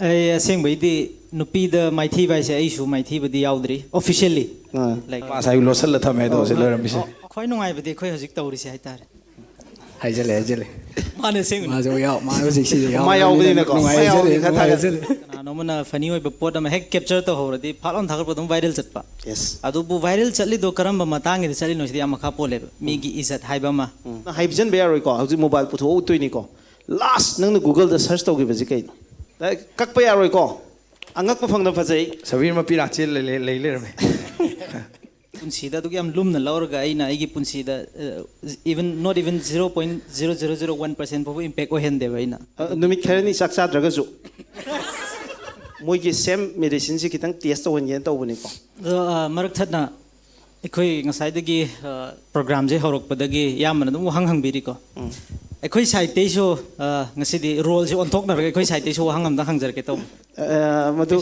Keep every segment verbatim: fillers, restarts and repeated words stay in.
ꯑꯩ ꯑꯁꯦꯡꯕꯩꯗꯤ ꯅꯨꯄꯤꯗ ꯃꯥꯏꯊꯤꯕ ꯍꯥꯏꯁꯦ ꯑꯩꯁꯨ ꯃꯥꯏꯊꯤꯕꯗꯤ ꯌꯥꯎꯗ꯭ꯔꯤ, officially. ꯑꯥ꯫ Like, ꯃꯥ ꯉꯁꯥꯏ ꯂꯣꯠꯁꯤꯜꯂ ꯊꯝꯃꯦ ꯍꯥꯏꯗꯣ ꯍꯧꯖꯤꯛ ꯂꯣꯏꯔꯝꯃꯤꯁꯦ꯫ ꯈ꯭ꯋꯥꯏ ꯅꯨꯡꯉꯥꯏꯕꯗꯤ ꯑꯩꯈꯣꯏ ꯍꯧꯖꯤꯛ ꯇꯧꯔꯤꯁꯦ ꯍꯥꯏꯇꯥꯔꯦ꯫ ꯍꯥꯏꯖꯜꯂꯦ, ꯍꯥꯏꯖꯜꯂꯦ꯫ ꯃꯥꯅ ꯑꯁꯦꯡꯕꯅꯤ꯫ ꯃꯥꯁꯨ ꯌꯥꯎ ꯃꯥ ꯍꯧꯖꯤꯛ ꯁꯤꯗ ꯌꯥꯎ ꯃꯥ ꯌꯥꯎꯕꯅꯤꯅꯀꯣ, ꯃꯥ ꯅꯨꯡꯉꯥꯏꯖꯔꯦ, ꯌꯥꯎꯕꯅꯤ ꯈꯔ ꯊꯥꯒꯠ- ꯅꯨꯡꯉꯥꯏꯖꯔꯦ꯫ ꯀꯅꯥꯅꯣꯝꯅ funny ꯑꯣꯏꯕ ꯄꯣꯠ ꯑꯃ ꯍꯦꯛ capture ꯇꯧꯍꯧꯔꯗꯤ ꯐꯥꯠ ꯂꯥꯎꯅ ꯊꯥꯒꯠꯄ ꯑꯗꯨꯝ viral ꯆꯠꯄ꯫ Yes. ꯑꯗꯨꯕꯨ viral ꯆꯠꯂꯤꯗꯣ ꯀꯔꯝꯕ ꯃꯇꯥꯡꯒꯤꯗ ꯆꯠꯂꯤꯅꯣ ꯁꯤꯗꯤ ꯌꯥꯝ ꯃꯈꯥ ꯄꯣꯜꯂꯦꯕ, ꯃꯤꯒꯤ ꯏꯖꯠ ꯍꯥꯏꯕ ꯑꯃ꯫ ꯅꯪ ꯍꯥꯏꯕꯤꯖꯟꯕ ꯌꯥꯔꯣꯏꯀꯣ, ꯍꯧꯖꯤꯛ mobile ꯄꯨꯊꯣꯛꯑ ꯎꯠꯇꯣꯏꯅꯤꯀꯣ꯫ Last ꯅꯪꯅ Google ꯗ search ꯇꯧꯈꯤꯕꯁꯤ ꯀꯩꯅꯣ? ꯂꯥꯏꯔꯤꯛ ꯀꯛꯄ ꯌꯥꯔꯣꯏꯀꯣ꯫ ꯑꯉꯛꯄ ꯐꯪꯅ ꯐꯖꯩ꯫ ꯁꯕꯤꯔ ꯃꯄꯤ ꯂꯥꯛꯆꯦꯜ ꯂꯩ ꯂꯩ ꯂꯩꯔꯝꯃꯦ꯫ ꯄꯨꯟꯁꯤꯗ ꯑꯗꯨꯛ ꯌꯥꯝ ꯂꯨꯝꯅ ꯂꯧꯔꯒ ꯑꯩꯅ ꯑꯩꯒꯤ ꯄꯨꯟꯁꯤꯗ, even, not even zero point zero zero zero one percent ꯐꯥꯎꯕ impact ꯑꯣꯏꯍꯟꯗꯦꯕ ꯑꯩꯅ꯫ ꯑ, ꯅꯨꯃꯤꯠ ꯈꯔꯅꯤ ꯆꯥꯛ ꯆꯥꯗ꯭ꯔꯒꯁꯨ ꯃꯣꯏꯒꯤ same medicine ꯁꯤ ꯈꯤꯇꯪ test ꯇꯧꯍꯟꯒꯦꯅ ꯇꯧꯕꯅꯤꯀꯣ꯫ ꯑꯗꯣ, ꯑ, ꯃꯔꯛ ꯊꯠꯅ ꯑꯩꯈꯣꯏ ꯉꯁꯥꯏꯗꯒꯤ, ꯑ, program ꯁꯦ ꯍꯧꯔꯛꯄꯗꯒꯤ ꯏꯌꯥꯝꯕꯅ ꯑꯗꯨꯝ ꯋꯥꯍꯪ ꯍꯪꯕꯤꯔꯤꯀꯣ꯫ ꯑꯩꯈꯣꯏ side ꯇꯩꯁꯨ, ꯑ, ꯉꯁꯤꯗꯤ role ꯁꯦ ꯑꯣꯟꯊꯣꯛꯅꯔꯒ ꯑꯩꯈꯣꯏ side ꯇꯩꯁꯨ ꯋꯥꯍꯪ ꯑꯝꯇ ꯍꯪꯖꯔꯛꯀꯦ ꯇꯧꯕ꯫ ꯑ, ꯃꯗꯨ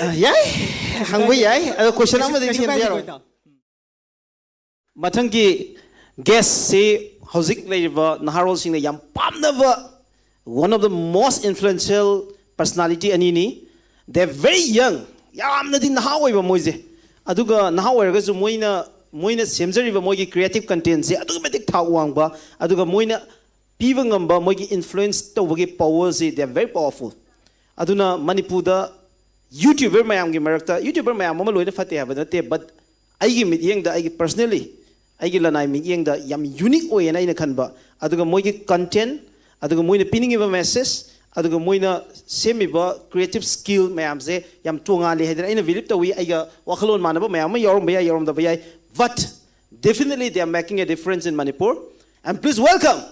ꯑ, ꯌꯥꯏ, ꯍꯪꯕ ꯌꯥꯏ꯫ ꯑꯗꯣ question ꯑꯃꯗꯤ ꯀꯩꯁꯨ ꯊꯤꯍꯟꯕ ꯀꯥꯏꯗꯦ, ꯌꯥꯔꯣꯏ꯫ ꯀꯣꯏꯇꯥꯎ꯫ ꯃꯊꯪꯒꯤ guest ꯁꯤ ꯍꯧꯖꯤꯛ ꯂꯩꯔꯤꯕ ꯅꯍꯥꯔꯣꯜꯁꯤꯡꯅ ꯌꯥꯝ ꯄꯥꯝꯅꯕ one of the most influential personality ꯑꯅꯤꯅꯤ꯫ They are very young, ꯌꯥꯝꯅꯗꯤ ꯅꯍꯥ ꯑꯣꯏꯕ ꯃꯣꯏꯁꯦ꯫ ꯑꯗꯨꯒ ꯅꯍꯥ ꯑꯣꯏꯔꯒꯁꯨ ꯃꯣꯏꯅ ꯃꯣꯏꯅ ꯁꯦꯝꯖꯔꯤꯕ ꯃꯣꯏꯒꯤ creative content ꯁꯦ ꯑꯗꯨꯛꯀꯤ ꯃꯇꯤꯛ ꯊꯥꯛ ꯋꯥꯡꯕ, ꯑꯗꯨꯒ ꯃꯣꯏꯅ ꯄꯤꯕ ꯉꯝꯕ ꯃꯣꯏꯒꯤ influence ꯇꯧꯕꯒꯤ power ꯁꯤ, they are very powerful꯫ ꯑꯗꯨꯅ ꯃꯅꯤꯄꯨꯔꯗ YouTuber ꯃꯌꯥꯝꯒꯤ ꯃꯔꯛꯇ, YouTuber ꯃꯌꯥꯝ ꯑꯃ ꯂꯣꯏꯅ ꯐꯠꯇꯦ ꯍꯥꯏꯕ ꯅꯠꯇꯦ, but ꯑꯩꯒꯤ ꯃꯤꯠꯌꯦꯡꯗ, ꯑꯩꯒꯤ personally, ꯑꯩꯒꯤ ꯂꯅꯥꯏ ꯃꯤꯠꯌꯦꯡꯗ ꯌꯥꯝ unique ꯑꯣꯏꯌꯦꯅ ꯑꯩꯅ ꯈꯟꯕ, ꯑꯗꯨꯒ ꯃꯣꯏꯒꯤ content, ꯑꯗꯨꯒ ꯃꯣꯏꯅ ꯄꯤꯅꯤꯡꯉꯤꯕ message, ꯑꯗꯨꯒ ꯃꯣꯏꯅ ꯁꯦꯝꯃꯤꯕ creative skill ꯃꯌꯥꯝꯁꯦ ꯌꯥꯝ ꯇꯣꯉꯥꯜꯂꯤ ꯍꯥꯏꯗꯅ ꯑꯩꯅ believe ꯇꯧꯏ꯫ ꯑꯩꯒ ꯋꯥꯈꯜꯂꯣꯟ ꯃꯥꯟꯅꯕ ꯃꯌꯥꯝ ꯑꯃ ꯌꯥꯎꯔꯝꯕ ꯌꯥꯏ, ꯌꯥꯎꯔꯝꯗꯕ ꯌꯥꯏ, but definitely they are making a difference in Manipur. And please welcome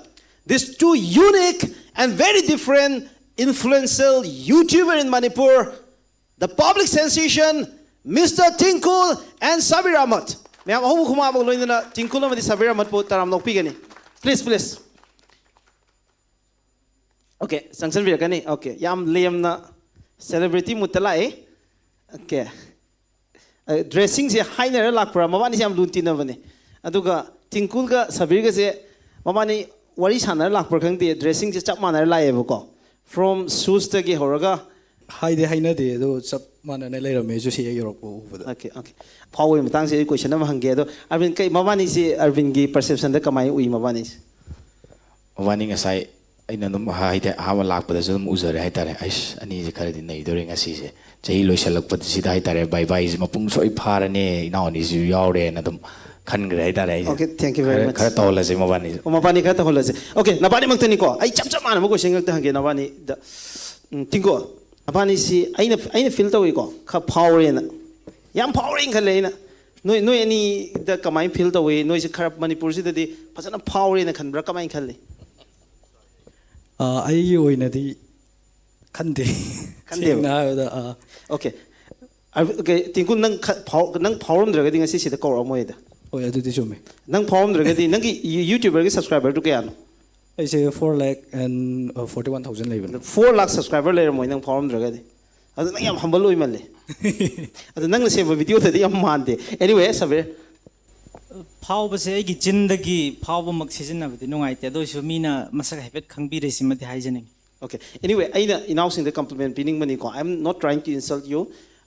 these two unique and very different influential YouTuber in Manipur, the public sensation, Mister Tinkul and Sabir Ahmed. ꯃꯌꯥꯝ ꯑꯍꯧꯕ ꯈꯨꯃꯥꯕꯒ ꯂꯣꯏꯅꯅ ꯇꯤꯡꯀꯨꯜ ꯑꯃꯗꯤ ꯁꯕꯤꯔ ꯑꯍꯃꯗꯄꯨ ꯇꯔꯥꯝꯅ ꯑꯣꯛꯄꯤꯒꯅꯤ꯫ Please, please. Okay, ꯆꯪꯁꯤꯟꯕꯤꯔꯛꯀꯅꯤ꯫ Okay, ꯌꯥꯝ ꯂꯦꯝꯅ celebrity mood ꯇ ꯂꯥꯛꯑꯦ꯫ Okay. ꯑ, dressing ꯁꯦ ꯍꯥꯏꯅꯔ ꯂꯥꯛꯄ꯭ꯔꯥ? ꯃꯕꯥꯅꯤꯁꯦ ꯌꯥꯝ ꯂꯨꯅ ꯇꯤꯟꯅꯕꯅꯦ꯫ ꯑꯗꯨꯒ ꯇꯤꯡꯀꯨꯜꯒ ꯁꯕꯤꯔꯒꯁꯦ ꯃꯕꯥꯅꯤ ꯋꯥꯔꯤ ꯁꯥꯟꯅꯔ ꯂꯥꯛꯄ꯭ꯔꯥ ꯈꯪꯗꯦ, dressing ꯁꯦ ꯆꯞ ꯃꯥꯟꯅꯔ ꯂꯥꯛꯑꯦꯕꯀꯣ꯫ From shoesꯇꯒꯤ ꯍꯧꯔꯒ ꯍꯥꯏꯗꯤ ꯍꯥꯏꯅꯗꯦ ꯑꯗꯣ ꯆꯞ ꯃꯥꯟꯅꯅ ꯂꯩꯔꯝꯃꯦ ꯑꯩꯁꯨ ꯁꯤ ꯍꯦꯛ ꯌꯧꯔꯛꯄ ꯎꯕꯗ꯫ Okay okay. ꯐꯥꯎꯕꯒꯤ ꯃꯇꯥꯡꯁꯦ ꯑꯩ ꯀꯣꯏꯁꯟ ꯑꯃ ꯍꯪꯒꯦ ꯑꯗꯣ ꯑꯔꯕꯤꯟ ꯀꯩ ꯃꯕꯥꯅꯤꯁꯤ ꯑꯔꯕꯤꯟꯒꯤ ꯄꯔꯁꯦꯞꯁꯟꯗ ꯀꯃꯥꯏꯅ ꯎꯏ ꯃꯕꯥꯅꯤꯁꯦ? ꯃꯕꯥꯅꯤ ꯉꯁꯥꯏ ꯑꯩꯅ ꯑꯗꯨꯝ ꯍꯥꯏꯗꯤ ꯑꯍꯥꯟꯕ ꯂꯥꯛꯄꯗꯁꯨ ꯑꯗꯨꯝ ꯎꯖꯔꯦ ꯍꯥꯏꯇꯥꯔꯦ꯫ ꯑꯩꯁ, ꯑꯅꯤꯁꯦ ꯈꯔꯗꯤ ꯅꯩꯗꯣꯔꯦ ꯉꯁꯤꯁꯦ꯫ ꯆꯍꯤ ꯂꯣꯏꯁꯤꯜꯂꯛꯄꯁꯤꯗ ꯍꯥꯏꯇꯥꯔꯦ, ꯕꯥꯏ ꯕꯥꯏꯁꯦ ꯃꯄꯨꯡ ꯁꯣꯏ ꯐꯥꯔꯅꯤ, ꯏꯅꯥꯎ ꯑꯅꯤꯁꯤꯁꯨ ꯌꯥꯎꯔꯦꯅ ꯑꯗꯨꯝ ꯈꯟꯈ꯭ꯔꯦ ꯍꯥꯏꯇꯥꯔꯦ꯫ ꯑꯩꯁꯦ Okay, thank you very ꯈꯔ- much. ꯈꯔ ꯇꯧꯍꯜꯂꯁꯦ ꯃꯕꯥꯅꯤꯁꯦ꯫ ꯑꯣ, ꯃꯕꯥꯅꯤ ꯈꯔ ꯇꯧꯍꯜꯂꯁꯦ꯫ ꯑꯣꯀꯦ, ꯅꯕꯥꯅꯤꯃꯛꯇꯅꯤꯀꯣ꯫ ꯑꯩ ꯆꯞ ꯆꯞ ꯃꯥꯟꯅꯕ ꯀꯣꯏꯁꯟ ꯉꯥꯛꯇ ꯍꯪꯒꯦ ꯅꯕꯥꯅꯤꯗ꯫ ꯎꯝ, ꯇꯤꯡꯀꯣ, ꯅꯕꯥꯅꯤꯁꯤ ꯑꯩꯅ ꯑꯩꯅ ꯐꯤꯜ ꯇꯧꯏꯀꯣ, ꯈꯔ ꯐꯥꯎꯔꯦꯅ, ꯌꯥꯝ ꯐꯥꯎꯔꯦꯅ ꯈꯜꯂꯦ ꯑꯩꯅ꯫ ꯅꯣꯏ ꯅꯣꯏ ꯑꯅꯤꯗ ꯀꯃꯥꯏꯅ ꯐꯤꯜ ꯇꯧꯏ? ꯅꯣꯏꯁꯦ ꯈꯔ ꯃꯅꯤꯄꯨꯔꯁꯤꯗꯗꯤ ꯐꯖꯅ ꯐꯥꯎꯔꯦꯅ ꯈꯟꯕ꯭ꯔꯥ? ꯀꯃꯥꯏꯅ ꯈꯜꯂꯤ? ꯑꯥ, ꯑꯩꯒꯤ ꯑꯣꯏꯅꯗꯤ ꯈꯟꯗꯦ꯫ ꯈꯟꯗꯦꯕ? ꯁꯦꯡꯅ ꯍꯥꯏꯔꯕꯗ ꯑꯥ, ꯑꯣꯀꯦ꯫ ꯑꯔ- ꯑꯣꯀꯦ, ꯇꯤꯡꯀꯨ, ꯅꯪ ꯈ- ꯐꯥꯎ- ꯅꯪ ꯐꯥꯎꯔꯝꯗ꯭ꯔꯒꯗꯤ ꯉꯁꯤ ꯁꯤꯗ ꯀꯧꯔꯛꯑꯝꯃꯣꯏꯗ꯫ ꯍꯣꯏ, ꯑꯗꯨꯗꯤ ꯆꯨꯝꯃꯦ꯫ ꯅꯪ ꯐꯥꯎꯔꯝꯗ꯭ꯔꯒꯗꯤ ꯅꯪꯒꯤ ꯌꯨ- YouTuberꯒꯤ subscriberꯗꯨ ꯀꯌꯥꯅꯣ? ꯑꯩꯁꯦ four lakh and forty one thousand ꯂꯩꯕꯅꯦ꯫ Four lakh subscriber ꯂꯩꯔꯝꯃꯣꯏ ꯅꯪ ꯐꯥꯎꯔꯝꯗ꯭ꯔꯒꯗꯤ꯫ ꯑꯗꯨ ꯅꯪ ꯌꯥꯝ humble ꯑꯣꯏꯃꯜꯂꯦ꯫ ꯑꯗꯨ ꯅꯪꯅ ꯁꯦꯝꯕ videoꯗꯗꯤ ꯌꯥꯝ ꯃꯥꯟꯗꯦ꯫ Anyway, ꯁꯕꯤꯔ꯫ ꯐꯥꯎꯕꯁꯦ ꯑꯩꯒꯤ ꯆꯤꯟꯗꯒꯤ ꯐꯥꯎꯕꯃꯛ ꯁꯤꯖꯤꯟꯅꯕꯗꯤ ꯅꯨꯡꯉꯥꯏꯇꯦ, ꯑꯗꯨ ꯑꯣꯏꯔꯁꯨ ꯃꯤꯅ ꯃꯁꯛ ꯍꯥꯏꯐꯦꯠ ꯈꯪꯕꯤꯔꯦ ꯁꯤꯃꯗꯤ ꯍꯥꯏꯖꯅꯤꯡꯉꯤ꯫ Okay, anyway, ꯑꯩꯅ ꯏꯅꯥꯎꯁꯤꯡꯗ compliment ꯄꯤꯅꯤꯡꯕꯅꯤꯀꯣ꯫ I am not trying to insult you.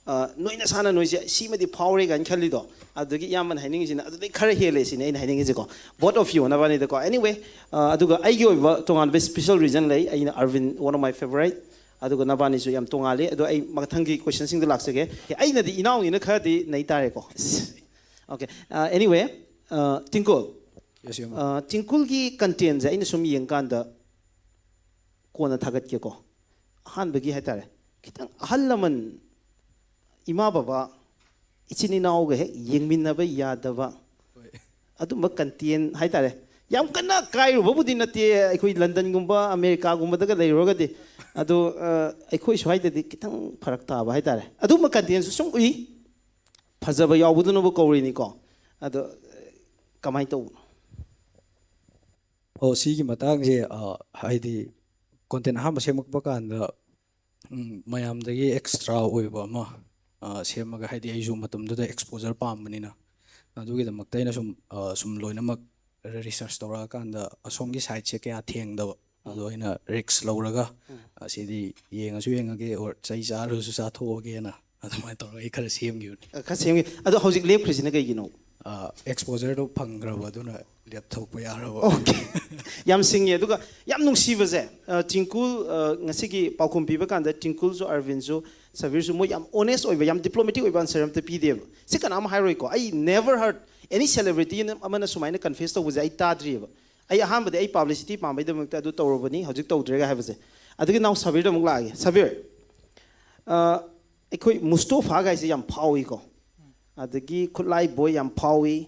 ꯑ, ꯅꯣꯏ ꯅꯁꯥꯅ ꯅꯣꯏꯁꯦ ꯁꯤꯃꯗꯤ ꯐꯥꯎꯔꯦ ꯀꯥꯏꯅ ꯈꯜꯂꯤꯗꯣ, ꯑꯗꯨꯗꯒꯤ ꯏꯌꯥꯝꯕꯅ ꯍꯥꯏꯅꯤꯡꯉꯤꯁꯤꯅ ꯑꯗꯨꯗꯩ ꯈꯔ ꯍꯦꯜꯂꯦ ꯁꯤꯅꯦ ꯑꯩꯅ ꯍꯥꯏꯅꯤꯡꯉꯤꯁꯦꯀꯣ꯫ Both of you ꯅꯕꯥꯅꯤꯗꯀꯣ꯫ Anyway, ꯑ, ꯑꯗꯨꯒ ꯑꯩꯒꯤ ꯑꯣꯏꯕ ꯇꯣꯉꯥꯟꯕ special reason ꯂꯩ꯫ ꯑꯩꯅ ꯑꯔꯕꯤꯟ, one of my favorite, ꯑꯗꯨꯒ ꯅꯕꯥꯅꯤꯁꯨ ꯌꯥꯝ ꯇꯣꯉꯥꯜꯂꯤ꯫ ꯑꯗꯣ ꯑꯩ ꯃꯊꯪꯒꯤ questionꯁꯤꯡꯗ ꯂꯥꯛꯆꯒꯦ꯫ ꯑꯩꯅꯗꯤ ꯏꯅꯥꯎꯅꯤꯅ ꯈꯔꯗꯤ ꯅꯩ ꯇꯥꯔꯦꯀꯣ꯫ Okay, ꯑ, anyway, ꯑ, ꯇꯤꯡꯀꯨ, Yes, ꯏꯌꯥꯝꯕ꯫ ꯑ, ꯇꯤꯡꯀꯨꯜꯒꯤ contentꯁꯦ ꯑꯩꯅ ꯁꯨꯝ ꯌꯦꯡꯀꯥꯟꯗ ꯀꯣꯟꯅ ꯊꯥꯒꯠꯀꯦꯀꯣ꯫ ꯑꯍꯥꯟꯕꯒꯤ ꯍꯥꯏꯇꯥꯔꯦ, ꯈꯤꯇꯪ ꯑꯍꯜ ꯂꯃꯟ, ꯏꯃꯥ ꯕꯕꯥ, ꯏꯆꯤꯟ ꯏꯅꯥꯎꯒ ꯍꯦꯛ ꯌꯦꯡꯃꯤꯟꯅꯕ ꯌꯥꯗꯕ ꯑꯗꯨꯝꯕ content ꯍꯥꯏꯇꯥꯔꯦ꯫ ꯌꯥꯝ ꯀꯟꯅ ꯀꯥꯏꯔꯨꯕꯕꯨꯗꯤ ꯅꯠꯇꯦ ꯑꯩꯈꯣꯏ ꯂꯟꯗꯟꯒꯨꯝꯕ ꯑꯃꯦꯔꯤꯀꯥꯒꯨꯝꯕꯗꯒ ꯂꯩꯔꯨꯔꯒꯗꯤ꯫ ꯑꯗꯣ, ꯑ, ꯑꯩꯈꯣꯏ ꯁ꯭ꯋꯥꯏꯗꯗꯤ ꯈꯤꯇꯪ ꯐꯔꯛ ꯇꯥꯕ ꯍꯥꯏꯇꯥꯔꯦ꯫ ꯑꯗꯨꯝꯕ contentꯁꯨ ꯁꯨꯝ ꯎꯏ꯫ ꯐꯖꯕ ꯌꯥꯎꯕꯗꯨꯅꯕꯨ ꯀꯧꯔꯤꯅꯤꯀꯣ꯫ ꯑꯗꯣ ꯀꯃꯥꯏꯅ ꯇꯧꯕꯅꯣ? ꯑꯣ, ꯁꯤꯒꯤ ꯃꯇꯥꯡꯁꯦ, ꯑ, ꯍꯥꯏꯗꯤ content ꯑꯍꯥꯟꯕ ꯁꯦꯝꯃꯛꯄ ꯀꯥꯟꯗ, ꯎꯝ, ꯃꯌꯥꯝꯗꯒꯤ extra ꯑꯣꯏꯕ ꯑꯃ, ꯑ, ꯁꯦꯝꯃꯒ, ꯍꯥꯏꯗꯤ ꯑꯩꯁꯨ ꯃꯇꯝꯗꯨꯗ exposure ꯄꯥꯝꯕꯅꯤꯅ꯫ ꯑꯗꯨꯒꯤꯗꯃꯛꯇ ꯑꯩꯅ ꯁꯨꯝ, ꯑ, ꯁꯨꯝ ꯂꯣꯏꯅꯃꯛ research ꯇꯧꯔꯛꯑꯀꯥꯟꯗ ꯑꯁꯣꯝꯒꯤ sideꯁꯦ ꯀꯌꯥ ꯊꯦꯡꯗꯕ, ꯑꯗꯣ ꯑꯩꯅ ꯔꯤꯛꯁ ꯂꯧꯔꯒ ꯑꯁꯤꯗꯤ ꯌꯦꯡꯉꯁꯨ ꯌꯦꯡꯉꯒꯦ, ꯑꯣꯔ ꯆꯩ ꯆꯥꯔꯁꯨ ꯆꯥꯊꯣꯛꯑꯒꯦꯅ ꯑꯗꯨꯃꯥꯏꯅ ꯇꯧꯔꯒ ꯑꯩ ꯈꯔ ꯁꯦꯝꯈꯤꯕꯅꯤ꯫ ꯈꯔ ꯁꯦꯝꯒꯦ꯫ ꯑꯗꯣ ꯍꯧꯖꯤꯛ ꯂꯦꯞꯈ꯭ꯔꯤꯁꯤꯅ ꯀꯩꯒꯤꯅꯣ? ꯑꯦꯛꯁꯄꯣꯖꯔꯗꯣ ꯐꯪꯈ꯭ꯔꯕ, ꯑꯗꯨꯅ ꯂꯦꯞꯊꯣꯛꯄ ꯌꯥꯔꯕ꯫ ꯑꯣꯀꯦ꯫ ꯌꯥꯝ ꯁꯤꯡꯉꯦ꯫ ꯑꯗꯨꯒ ꯌꯥꯝ ꯅꯨꯡꯁꯤꯕꯁꯦ, ꯑ, ꯇ꯭ꯋꯤꯡꯀꯜ, ꯑ, ꯉꯁꯤꯒꯤ ꯄꯥꯎꯈꯨꯝ ꯄꯤꯕ ꯀꯥꯟꯗ ꯇ꯭ꯋꯤꯡꯀꯜꯁꯨ, ꯑꯔꯕꯤꯟꯁꯨ, ꯁꯕꯤꯔꯁꯨ, ꯃꯣꯏ ꯌꯥꯝ ꯑꯣꯅꯦꯁ ꯑꯣꯏꯕ, ꯌꯥꯝ ꯗꯤꯄ꯭ꯂꯣꯃꯦꯇꯤꯛ ꯑꯣꯏꯕ ꯑꯟꯁꯔ ꯑꯝꯇ ꯄꯤꯗꯦꯕ꯫ ꯁꯤ ꯀꯅꯥꯝ ꯍꯥꯏꯔꯣꯏꯀꯣ꯫ ꯑꯩ never heard any celebrity ꯑꯃꯅ ꯁꯨꯃꯥꯏꯅ ꯀꯟꯐꯦꯁ ꯇꯧꯕꯁꯦ ꯑꯩ ꯇꯥꯗ꯭ꯔꯤꯑꯕ꯫ ꯑꯩ ꯑꯍꯥꯟꯕꯗꯤ ꯑꯩ ꯄꯥꯕ꯭ꯂꯤꯁꯤꯇꯤ ꯄꯥꯝꯕꯩꯗꯃꯛꯇ ꯑꯗꯨ ꯇꯧꯔꯨꯕꯅꯤ, ꯍꯧꯖꯤꯛ ꯇꯧꯗ꯭ꯔꯦꯒ ꯍꯥꯏꯕꯁꯦ꯫ ꯑꯗꯨꯒꯤ ꯅꯥꯎ ꯁꯕꯤꯔꯗ ꯑꯃꯨꯛ ꯂꯥꯛꯑꯒꯦ꯫ ꯁꯕꯤꯔ, ꯑ, ꯑꯩꯈꯣꯏ ꯃꯨꯁꯇꯣꯐꯥ ꯒꯥꯏꯁꯦ ꯌꯥꯝ ꯐꯥꯎꯏꯀꯣ, ꯑꯗꯒꯤ ꯈꯨꯠꯂꯥꯏ ꯕꯣꯏ ꯌꯥꯝ ꯐꯥꯎꯏ,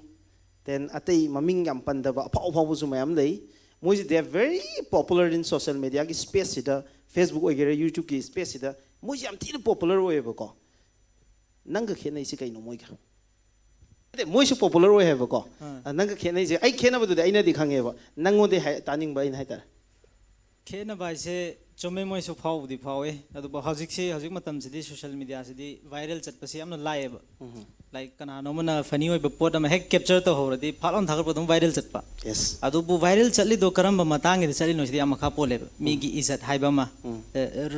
then ꯑꯇꯩ ꯃꯃꯤꯡ ꯌꯥꯝ ꯄꯟꯗꯕ ꯑꯐꯥꯎ ꯑꯐꯥꯎꯕꯁꯨ ꯃꯌꯥꯝ ꯂꯩ꯫ ꯃꯣꯏꯁꯦ they are very popular in social mediaꯒꯤ ꯁ꯭ꯄꯦꯁꯁꯤꯗ, Facebook ꯑꯣꯏꯒꯦꯔꯥ YouTubeꯀꯤ ꯁ꯭ꯄꯦꯁꯁꯤꯗ ꯃꯣꯏꯁꯦ ꯌꯥꯝ ꯊꯤꯅ ꯄꯣꯄꯨꯂꯔ ꯑꯣꯏꯌꯦꯕꯀꯣ꯫ ꯅꯪꯒ ꯈꯦꯠꯅꯩꯁꯤ ꯀꯩꯅꯣ ꯃꯣꯏꯒ? ꯅꯠꯇꯦ, ꯃꯣꯏꯁꯨ ꯄꯣꯄꯨꯂꯔ ꯑꯣꯏ ꯍꯥꯏꯕꯀꯣ꯫ ꯑꯥ꯫ ꯑ, ꯅꯪꯒ ꯈꯦꯠꯅꯩꯁꯦ, ꯑꯩ ꯈꯦꯠꯅꯕꯗꯨꯗꯤ ꯑꯩꯅꯗꯤ ꯈꯪꯉꯦꯕ, ꯅꯪꯉꯣꯟꯗꯩ ꯍꯥꯏ-, ꯇꯥꯅꯤꯡꯕ ꯑꯩꯅ ꯍꯥꯏꯇꯥꯔꯦ꯫ ꯈꯦꯠꯅꯕ ꯍꯥꯏꯁꯦ ꯆꯨꯝꯃꯦ, ꯃꯣꯏꯁꯨ ꯐꯥꯎꯕꯨꯗꯤ ꯐꯥꯎꯋꯦ, ꯑꯗꯨꯕꯨ ꯍꯧꯖꯤꯛꯁꯤ, ꯍꯧꯖꯤꯛ ꯃꯇꯝꯁꯤꯗꯤ ꯁꯣꯁꯤꯌꯦꯜ ꯃꯤꯗꯤꯌꯥꯁꯤꯗꯤ ꯚꯥꯏꯔꯦꯜ ꯆꯠꯄꯁꯤ ꯌꯥꯝꯅ ꯂꯥꯏꯌꯦꯕ꯫ ꯂꯥꯏꯛ ꯀꯅꯥꯅꯣꯝ ꯑꯃꯅ ꯐꯅꯤ ꯑꯣꯏꯕ ꯄꯣꯠ ꯑꯃ ꯍꯦꯛ ꯀꯦꯞꯆꯔ ꯇꯧꯍꯧꯔꯗꯤ ꯐꯥꯠ ꯂꯥꯎꯅ ꯊꯥꯒꯠꯄ ꯑꯗꯨꯝ ꯚꯥꯏꯔꯦꯜ ꯆꯠꯄ꯫ ꯌꯦꯁ꯫ ꯑꯗꯨꯕꯨ ꯚꯥꯏꯔꯦꯜ ꯆꯠꯂꯤꯗꯣ ꯀꯔꯝꯕ ꯃꯇꯥꯡꯒꯤꯗ ꯆꯠꯂꯤꯅꯣ ꯁꯤꯗꯤ ꯌꯥꯝ ꯃꯈꯥ ꯄꯣꯜꯂꯦꯕ꯫ ꯃꯤꯒꯤ ꯏꯖꯠ ꯍꯥꯏꯕ ꯑꯃ,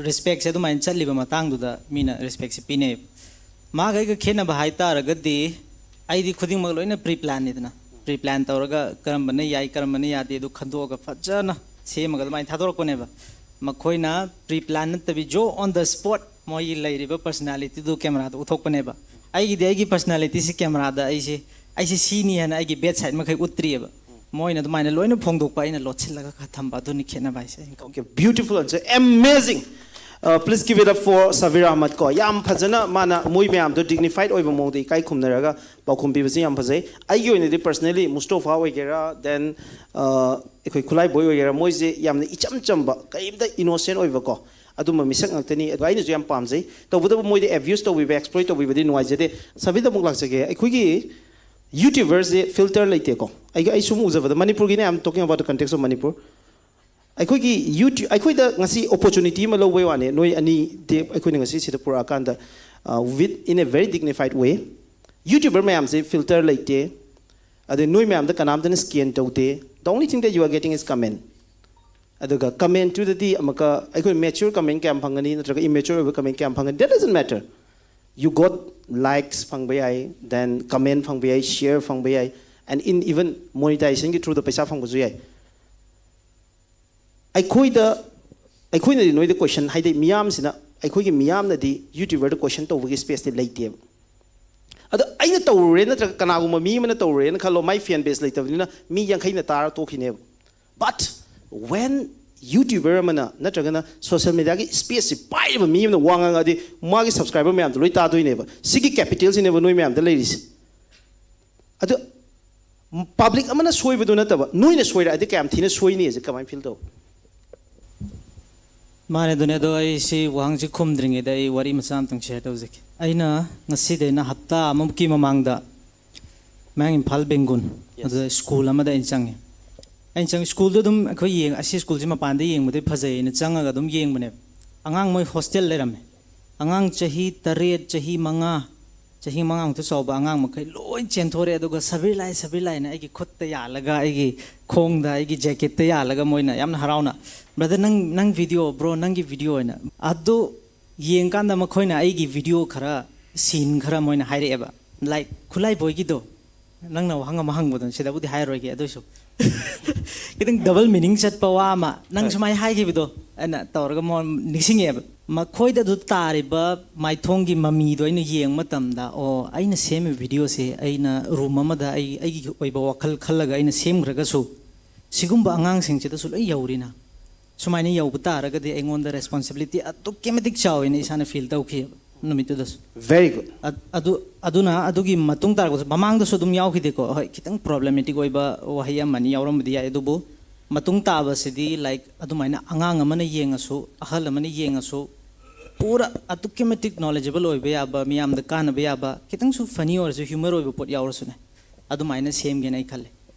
ꯔꯦꯁꯄꯦꯛꯁꯦ ꯑꯗꯨꯃꯥꯏꯅ ꯆꯠꯂꯤꯕ ꯃꯇꯥꯡꯗꯨꯗ ꯃꯤꯅ ꯔꯦꯁꯄꯦꯛꯁꯦ ꯄꯤꯅꯩꯌꯦꯕ꯫ ꯃꯥꯒ ꯑꯩꯒ ꯈꯦꯠꯅꯕ ꯍꯥꯏ ꯇꯥꯔꯒꯗꯤ ꯑꯩꯗꯤ ꯈꯨꯗꯤꯡꯃꯛ ꯂꯣꯏꯅ ꯄ꯭ꯔꯤ ꯄ꯭ꯂꯥꯟꯅꯤꯗꯅ꯫ ꯄ꯭ꯔꯤ ꯄ꯭ꯂꯥꯟ ꯇꯧꯔꯒ ꯀꯔꯝꯕꯅ ꯌꯥꯏ ꯀꯔꯝꯕꯅ ꯌꯥꯗꯦ ꯑꯗꯨ ꯈꯟꯗꯣꯛꯑꯒ ꯐꯖꯅ ꯁꯦꯝꯃꯒ ꯑꯗꯨꯃꯥꯏꯅ ꯊꯥꯗꯣꯔꯛꯄꯅꯦꯕ꯫ ꯃꯈꯣꯏꯅ ꯄ꯭ꯔꯤ ꯄ꯭ꯂꯥꯟ ꯅꯠꯇꯕꯤ ꯖꯣ ꯑꯣꯟ ꯗ ꯁ꯭ꯄꯣꯠ ꯃꯣꯏꯒꯤ ꯂꯩꯔꯤꯕ ꯄꯔꯁꯅꯥꯂꯤꯇꯤꯗꯨ ꯀꯦꯃꯦꯔꯥꯗ ꯎꯠꯊꯣꯛꯄꯅꯦꯕ꯫ ꯑꯩꯒꯤꯗꯤ ꯑꯩꯒꯤ ꯄꯔꯁꯅꯥꯂꯤꯇꯤꯁꯤ ꯀꯦꯃꯦꯔꯥꯗ ꯑꯩꯁꯦ, ꯑꯩꯁꯦ ꯁꯤꯅꯤ ꯍꯥꯏꯅ ꯑꯩꯒꯤ ꯕꯦꯠ ꯁꯥꯏꯠ ꯃꯈꯩ ꯎꯠꯇ꯭ꯔꯤꯑꯕ꯫ ꯃꯣꯏꯅ ꯑꯗꯨꯃꯥꯏꯅ ꯂꯣꯏꯅ ꯐꯣꯡꯗꯣꯛꯄ, ꯑꯩꯅ ꯂꯣꯠꯁꯤꯜꯂꯒ ꯈꯔ ꯊꯝꯕ, ꯑꯗꯨꯅꯤ ꯈꯦꯠꯅꯕ ꯍꯥꯏꯁꯦ꯫ Okay, beautiful answer, amazing. Uh, please give it up for Sabir Ahmed ꯀꯣ꯫ ꯌꯥꯝ ꯐꯖꯅ ꯃꯥꯅ ꯃꯣꯏ ꯃꯌꯥꯝꯗꯣ ꯗꯤꯒꯅꯤꯐꯥꯏꯠ ꯑꯣꯏꯕ ꯃꯑꯣꯡꯗ ꯏꯀꯥꯏ ꯈꯨꯝꯅꯔꯒ ꯄꯥꯎꯈꯨꯝ ꯄꯤꯕꯁꯦ ꯌꯥꯝ ꯐꯖꯩ꯫ ꯑꯩꯒꯤ ꯑꯣꯏꯅꯗꯤ ꯄꯔꯁꯅꯦꯂꯤ ꯃꯨꯁꯇꯣꯐꯥ ꯑꯣꯏꯒꯦꯔꯥ, ꯗꯦꯟ ꯑꯩꯈꯣꯏ ꯈꯨꯂꯥꯏ ꯕꯣꯏ ꯑꯣꯏꯒꯦꯔꯥ, ꯃꯣꯏꯁꯦ ꯌꯥꯝꯅ ꯏꯆꯝ ꯆꯝꯕ, ꯀꯔꯤꯝꯇ ꯏꯅꯣꯁꯦꯟ ꯑꯣꯏꯕꯀꯣ, ꯑꯗꯨꯝꯕ ꯃꯤꯁꯛ ꯉꯥꯛꯇꯅꯤ꯫ ꯑꯗꯣ ꯑꯩꯅꯁꯨ ꯌꯥꯝ ꯄꯥꯝꯖꯩ꯫ ꯇꯧꯕꯇꯕꯨ ꯃꯣꯏꯗꯤ ꯑꯦꯕ꯭ꯌꯨꯁ ꯇꯧꯕꯤꯕ, ꯑꯦꯛꯁꯄ꯭ꯂꯣꯏꯠ ꯇꯧꯕꯤꯕꯗꯤ ꯅꯨꯡꯉꯥꯏꯖꯗꯦ꯫ ꯁꯕꯤꯗ ꯑꯃꯨꯛ ꯂꯥꯛꯆꯒꯦ꯫ ꯑꯩꯈꯣꯏꯒꯤ ꯌꯨꯇ꯭ꯌꯨꯕꯔꯁꯦ ꯐꯤꯜꯇꯔ ꯂꯩꯇꯦꯀꯣ꯫ ꯑꯩ, ꯑꯩ ꯁꯨꯝ ꯎꯖꯕꯗ, ꯃꯅꯤꯄꯨꯔꯒꯤꯅꯦ, I am talking about the context of Manipur. ꯑꯩꯈꯣꯏꯒꯤ ꯌꯨꯇ꯭ꯌꯨ-, ꯑꯩꯈꯣꯏꯗ ꯉꯁꯤ ꯑꯣꯄꯣꯔꯆꯨꯅꯤꯇꯤ ꯑꯃ ꯂꯧꯕꯩ ꯋꯥꯅꯦ, ꯅꯣꯏ ꯑꯅꯤꯗꯤ ꯑꯩꯈꯣꯏꯅ ꯉꯁꯤ ꯁꯤꯗ ꯄꯨꯔꯛꯑꯀꯥꯟꯗ, uh, with, in a very dignified way꯫ YouTuber ꯃꯌꯥꯝꯁꯦ ꯐꯤꯜꯇꯔ ꯂꯩꯇꯦ, ꯑꯗꯩ ꯅꯣꯏ ꯃꯌꯥꯝꯗ ꯀꯅꯥꯝꯇꯅ ꯁ꯭ꯀꯦꯟ ꯇꯧꯗꯦ꯫ The only thing that you are getting is comment꯫ ꯑꯗꯨꯒ ꯀꯃꯦꯟꯇꯨꯗꯗꯤ ꯑꯃꯨꯛꯀ ꯑꯩꯈꯣꯏ ꯃꯦꯆ꯭ꯌꯣꯔ ꯀꯃꯦꯟ ꯀꯌꯥꯝ ꯐꯪꯒꯅꯤ ꯅꯠꯇ꯭ꯔꯒ ꯏꯃꯦꯆ꯭ꯌꯣꯔ ꯑꯣꯏꯕ ꯀꯃꯦꯟ ꯀꯌꯥꯝ ꯐꯪꯒꯅꯤ, that doesn't matter. You got likes ꯐꯪꯕ ꯌꯥꯏ, then comment ꯐꯪꯕ ꯌꯥꯏ, share ꯐꯪꯕ ꯌꯥꯏ, and in even monetizationꯒꯤ throughꯗ ꯄꯩꯁꯥ ꯐꯪꯕꯁꯨ ꯌꯥꯏ. ꯑꯩꯈꯣꯏꯗ ꯑꯩꯈꯣꯏꯅꯗꯤ ꯅꯣꯏꯗ ꯀꯣꯏꯁꯟ, ꯍꯥꯏꯗꯤ ꯃꯤꯌꯥꯝꯁꯤꯅ, ꯑꯩꯈꯣꯏꯒꯤ ꯃꯤꯌꯥꯝꯅꯗꯤ YouTuberꯗ ꯀꯣꯏꯁꯟ ꯇꯧꯕꯒꯤ spaceꯇꯤ ꯂꯩꯇꯦꯕ. ꯑꯗꯣ ꯑꯩꯅ ꯇꯧꯔꯨꯔꯦ ꯅꯠꯇ꯭ꯔꯒ ꯀꯅꯥꯒꯨꯝꯕ ꯃꯤ ꯑꯃꯅ ꯇꯧꯔꯨꯔꯦꯅ ꯈꯜꯂꯣ, my fan base ꯂꯩꯇꯕꯅꯤꯅ ꯃꯤ ꯌꯥꯡꯈꯩꯅ ꯇꯥꯔ ꯇꯣꯛꯈꯤꯅꯦꯕ. But when YouTuber ꯑꯃꯅ ꯅꯠꯇ꯭ꯔꯒꯅ social mediaꯒꯤ spaceꯁꯤ ꯄꯥꯏꯔꯤꯕ ꯃꯤ ꯑꯃꯅ ꯋꯥ ꯉꯥꯡꯉꯛꯑꯗꯤ ꯃꯥꯒꯤ subscriber ꯃꯌꯥꯝꯗꯣ ꯂꯣꯏ ꯇꯥꯗꯣꯏꯅꯦꯕ. ꯁꯤꯒꯤ capitalꯁꯤꯅꯦꯕ ꯅꯣꯏ ꯃꯌꯥꯝꯗ ꯂꯩꯔꯤꯁꯤ. ꯑꯗꯨ public ꯑꯃꯅ ꯁꯣꯏꯕꯗꯨ ꯅꯠꯇꯕ, ꯅꯣꯏꯅ ꯁꯣꯏꯔꯛꯑꯗꯤ ꯀꯌꯥꯝ ꯊꯤꯅ ꯁꯣꯏꯅꯤ ꯍꯥꯏꯁꯦ ꯀꯃꯥꯏꯅ feel ꯇꯧ? ꯃꯥꯅꯦ, ꯑꯗꯨꯅꯦ꯫ ꯑꯗꯣ ꯑꯩ ꯁꯤ ꯋꯥꯍꯪꯁꯤ ꯈꯨꯝꯗ꯭ꯔꯤꯉꯩꯗ ꯑꯩ ꯋꯥꯔꯤ ꯃꯆꯥ ꯑꯃꯇꯪ share ꯇꯧꯖꯒꯦ꯫ ꯑꯩꯅ ꯉꯁꯤꯗꯩꯅ ꯍꯞꯇꯥ ꯑꯃꯃꯨꯛꯀꯤ ꯃꯃꯥꯡꯗ ꯃꯌꯥꯡ ꯏꯝꯐꯥꯜ ꯕꯦꯡꯒꯨꯟ, Yes. ꯑꯗꯨꯗ ꯁ꯭ꯀꯨꯜ ꯑꯃꯗ ꯑꯩꯅ ꯆꯪꯉꯦ꯫ ꯑꯩꯅ ꯆꯪꯉꯤ ꯁ꯭ꯀꯨꯜꯗꯣ ꯑꯗꯨꯝ ꯑꯩꯈꯣꯏ ꯌꯦꯡ ꯑꯁꯤ ꯁ꯭ꯀꯨꯜꯁꯤ ꯃꯄꯥꯟꯗ ꯌꯦꯡꯕꯗꯤ ꯐꯖꯩ ꯍꯥꯏꯅ ꯆꯪꯉꯒ ꯑꯗꯨꯝ ꯌꯦꯡꯕꯅꯦꯕ꯫ ꯑꯉꯥꯡ ꯃꯣꯏ ꯍꯣꯁꯇꯦꯜ ꯂꯩꯔꯝꯃꯦ꯫ ꯑꯉꯥꯡ ꯆꯍꯤ ꯇꯔꯦꯠ, ꯆꯍꯤ ꯃꯉꯥ, ꯆꯍꯤ ꯃꯉꯥꯃꯨꯛꯇ ꯆꯥꯎꯕ ꯑꯉꯥꯡ ꯃꯈꯩ ꯂꯣꯏ ꯆꯦꯟꯊꯣꯔꯛꯑꯦ꯫ ꯑꯗꯨꯒ "ꯁꯕꯤꯔ ꯂꯥꯛꯑꯦ, ꯁꯕꯤꯔ ꯂꯥꯛꯑꯦꯅ" ꯑꯩꯒꯤ ꯈꯨꯠꯇ ꯌꯥꯜꯂꯒ, ꯑꯩꯒꯤ ꯈꯣꯡꯗ, ꯑꯩꯒꯤ jacketꯇ ꯌꯥꯜꯂꯒ ꯃꯣꯏꯅ ꯌꯥꯝꯅ ꯍꯔꯥꯎꯅ, "Brother, ꯅꯪ, ꯅꯪ video, bro, ꯅꯪꯒꯤ video" ꯍꯥꯏꯅ꯫ ꯑꯗꯨ ꯌꯦꯡꯀꯥꯟꯗ ꯃꯈꯣꯏꯅ ꯑꯩꯒꯤ video ꯈꯔ, scene ꯈꯔ ꯃꯣꯏꯅ ꯍꯥꯏꯔꯛꯑꯦꯕ, like ꯈꯨꯠꯂꯥꯏꯕꯣꯏꯒꯤꯗꯣ, ꯅꯪꯅ ꯋꯥꯍꯪ ꯑꯃ ꯍꯪꯕꯗꯣ ꯁꯤꯗꯕꯨꯗꯤ ꯍꯥꯏꯔꯣꯏꯒꯦ, ꯑꯗꯨꯏꯁꯨ ꯈꯤꯇꯪ double meaning ꯆꯠꯄ ꯋꯥ ꯑꯃ ꯅꯪ ꯁꯨꯃꯥꯏꯅ ꯍꯥꯏꯈꯤꯕꯗꯣ ꯑꯩꯅ ꯇꯧꯔꯒ ꯃꯣ-, ꯅꯤꯡꯁꯤꯡꯉꯛꯑꯦꯕ꯫ ꯃꯈꯣꯏꯗ ꯑꯗꯨ ꯇꯥꯔꯤꯕ ꯃꯥꯏꯊꯣꯡꯒꯤ ꯃꯃꯤꯗꯣ ꯑꯩꯅ ꯌꯦꯡꯕ ꯃꯇꯝꯗ, ꯑꯣ, ꯑꯩꯅ ꯁꯦꯝꯃꯤꯕ videoꯁꯦ ꯑꯩꯅ room ꯑꯃꯗ ꯑꯩ, ꯑꯩꯒꯤ ꯑꯣꯏꯕ ꯋꯥꯈꯜ ꯈꯜꯂꯒ ꯑꯩꯅ ꯁꯦꯝꯈ꯭ꯔꯒꯁꯨ, ꯁꯤꯒꯨꯝꯕ ꯑꯉꯥꯡꯁꯤꯡꯁꯤꯗꯁꯨ ꯂꯣꯏ ꯌꯧꯔꯤꯅ꯫ ꯁꯨꯃꯥꯏꯅ ꯌꯧꯕ ꯇꯥꯔꯒꯗꯤ ꯑꯩꯉꯣꯟꯗ responsibility ꯑꯗꯨꯛꯀꯤ ꯃꯇꯤꯛ ꯆꯥꯎꯋꯦꯅ ꯏꯁꯥꯅ feel ꯇꯧꯈꯤꯑꯕ ꯅꯨꯃꯤꯠꯇꯨꯗꯁꯨ꯫ Very good. ꯑꯗ-, ꯑꯗꯨ, ꯑꯗꯨꯅ ꯑꯗꯨꯒꯤ ꯃꯇꯨꯡ ꯇꯥꯔꯛꯄꯁꯨ, ꯃꯃꯥꯡꯗꯁꯨ ꯑꯗꯨꯝ ꯌꯥꯎꯈꯤꯗꯦꯀꯣ꯫ ꯍꯣꯏ, ꯈꯤꯇꯪ problematic ꯑꯣꯏꯕ ꯋꯥꯍꯩ ꯑꯃꯅꯤ ꯌꯥꯎꯔꯝꯕꯗꯤ ꯌꯥꯏ, ꯑꯗꯨꯕꯨ ꯃꯇꯨꯡ ꯇꯥꯕꯁꯤꯗꯤ, like, ꯑꯗꯨꯃꯥꯏꯅ ꯑꯉꯥꯡ ꯑꯃꯅ ꯌꯦꯡꯉꯁꯨ, ꯑꯍꯜ ꯑꯃꯅ ꯌꯦꯡꯉꯁꯨ, ꯄꯨꯔꯥ ꯑꯗꯨꯛꯀꯤ ꯃꯇꯤꯛ knowledgeable ꯑꯣꯏꯕ ꯌꯥꯕ, ꯃꯤꯌꯥꯝꯗ ꯀꯥꯟꯅꯕ ꯌꯥꯕ, ꯈꯤꯇꯪꯁꯨ funny ꯑꯣꯏꯔꯁꯨ, humor ꯑꯣꯏꯕ ꯄꯣꯠ ꯌꯥꯎꯔꯁꯨꯅꯦ, ꯑꯗꯨꯃꯥꯏꯅ ꯁꯦꯝꯒꯦꯅ ꯑꯩ ꯈꯜꯂꯦ꯫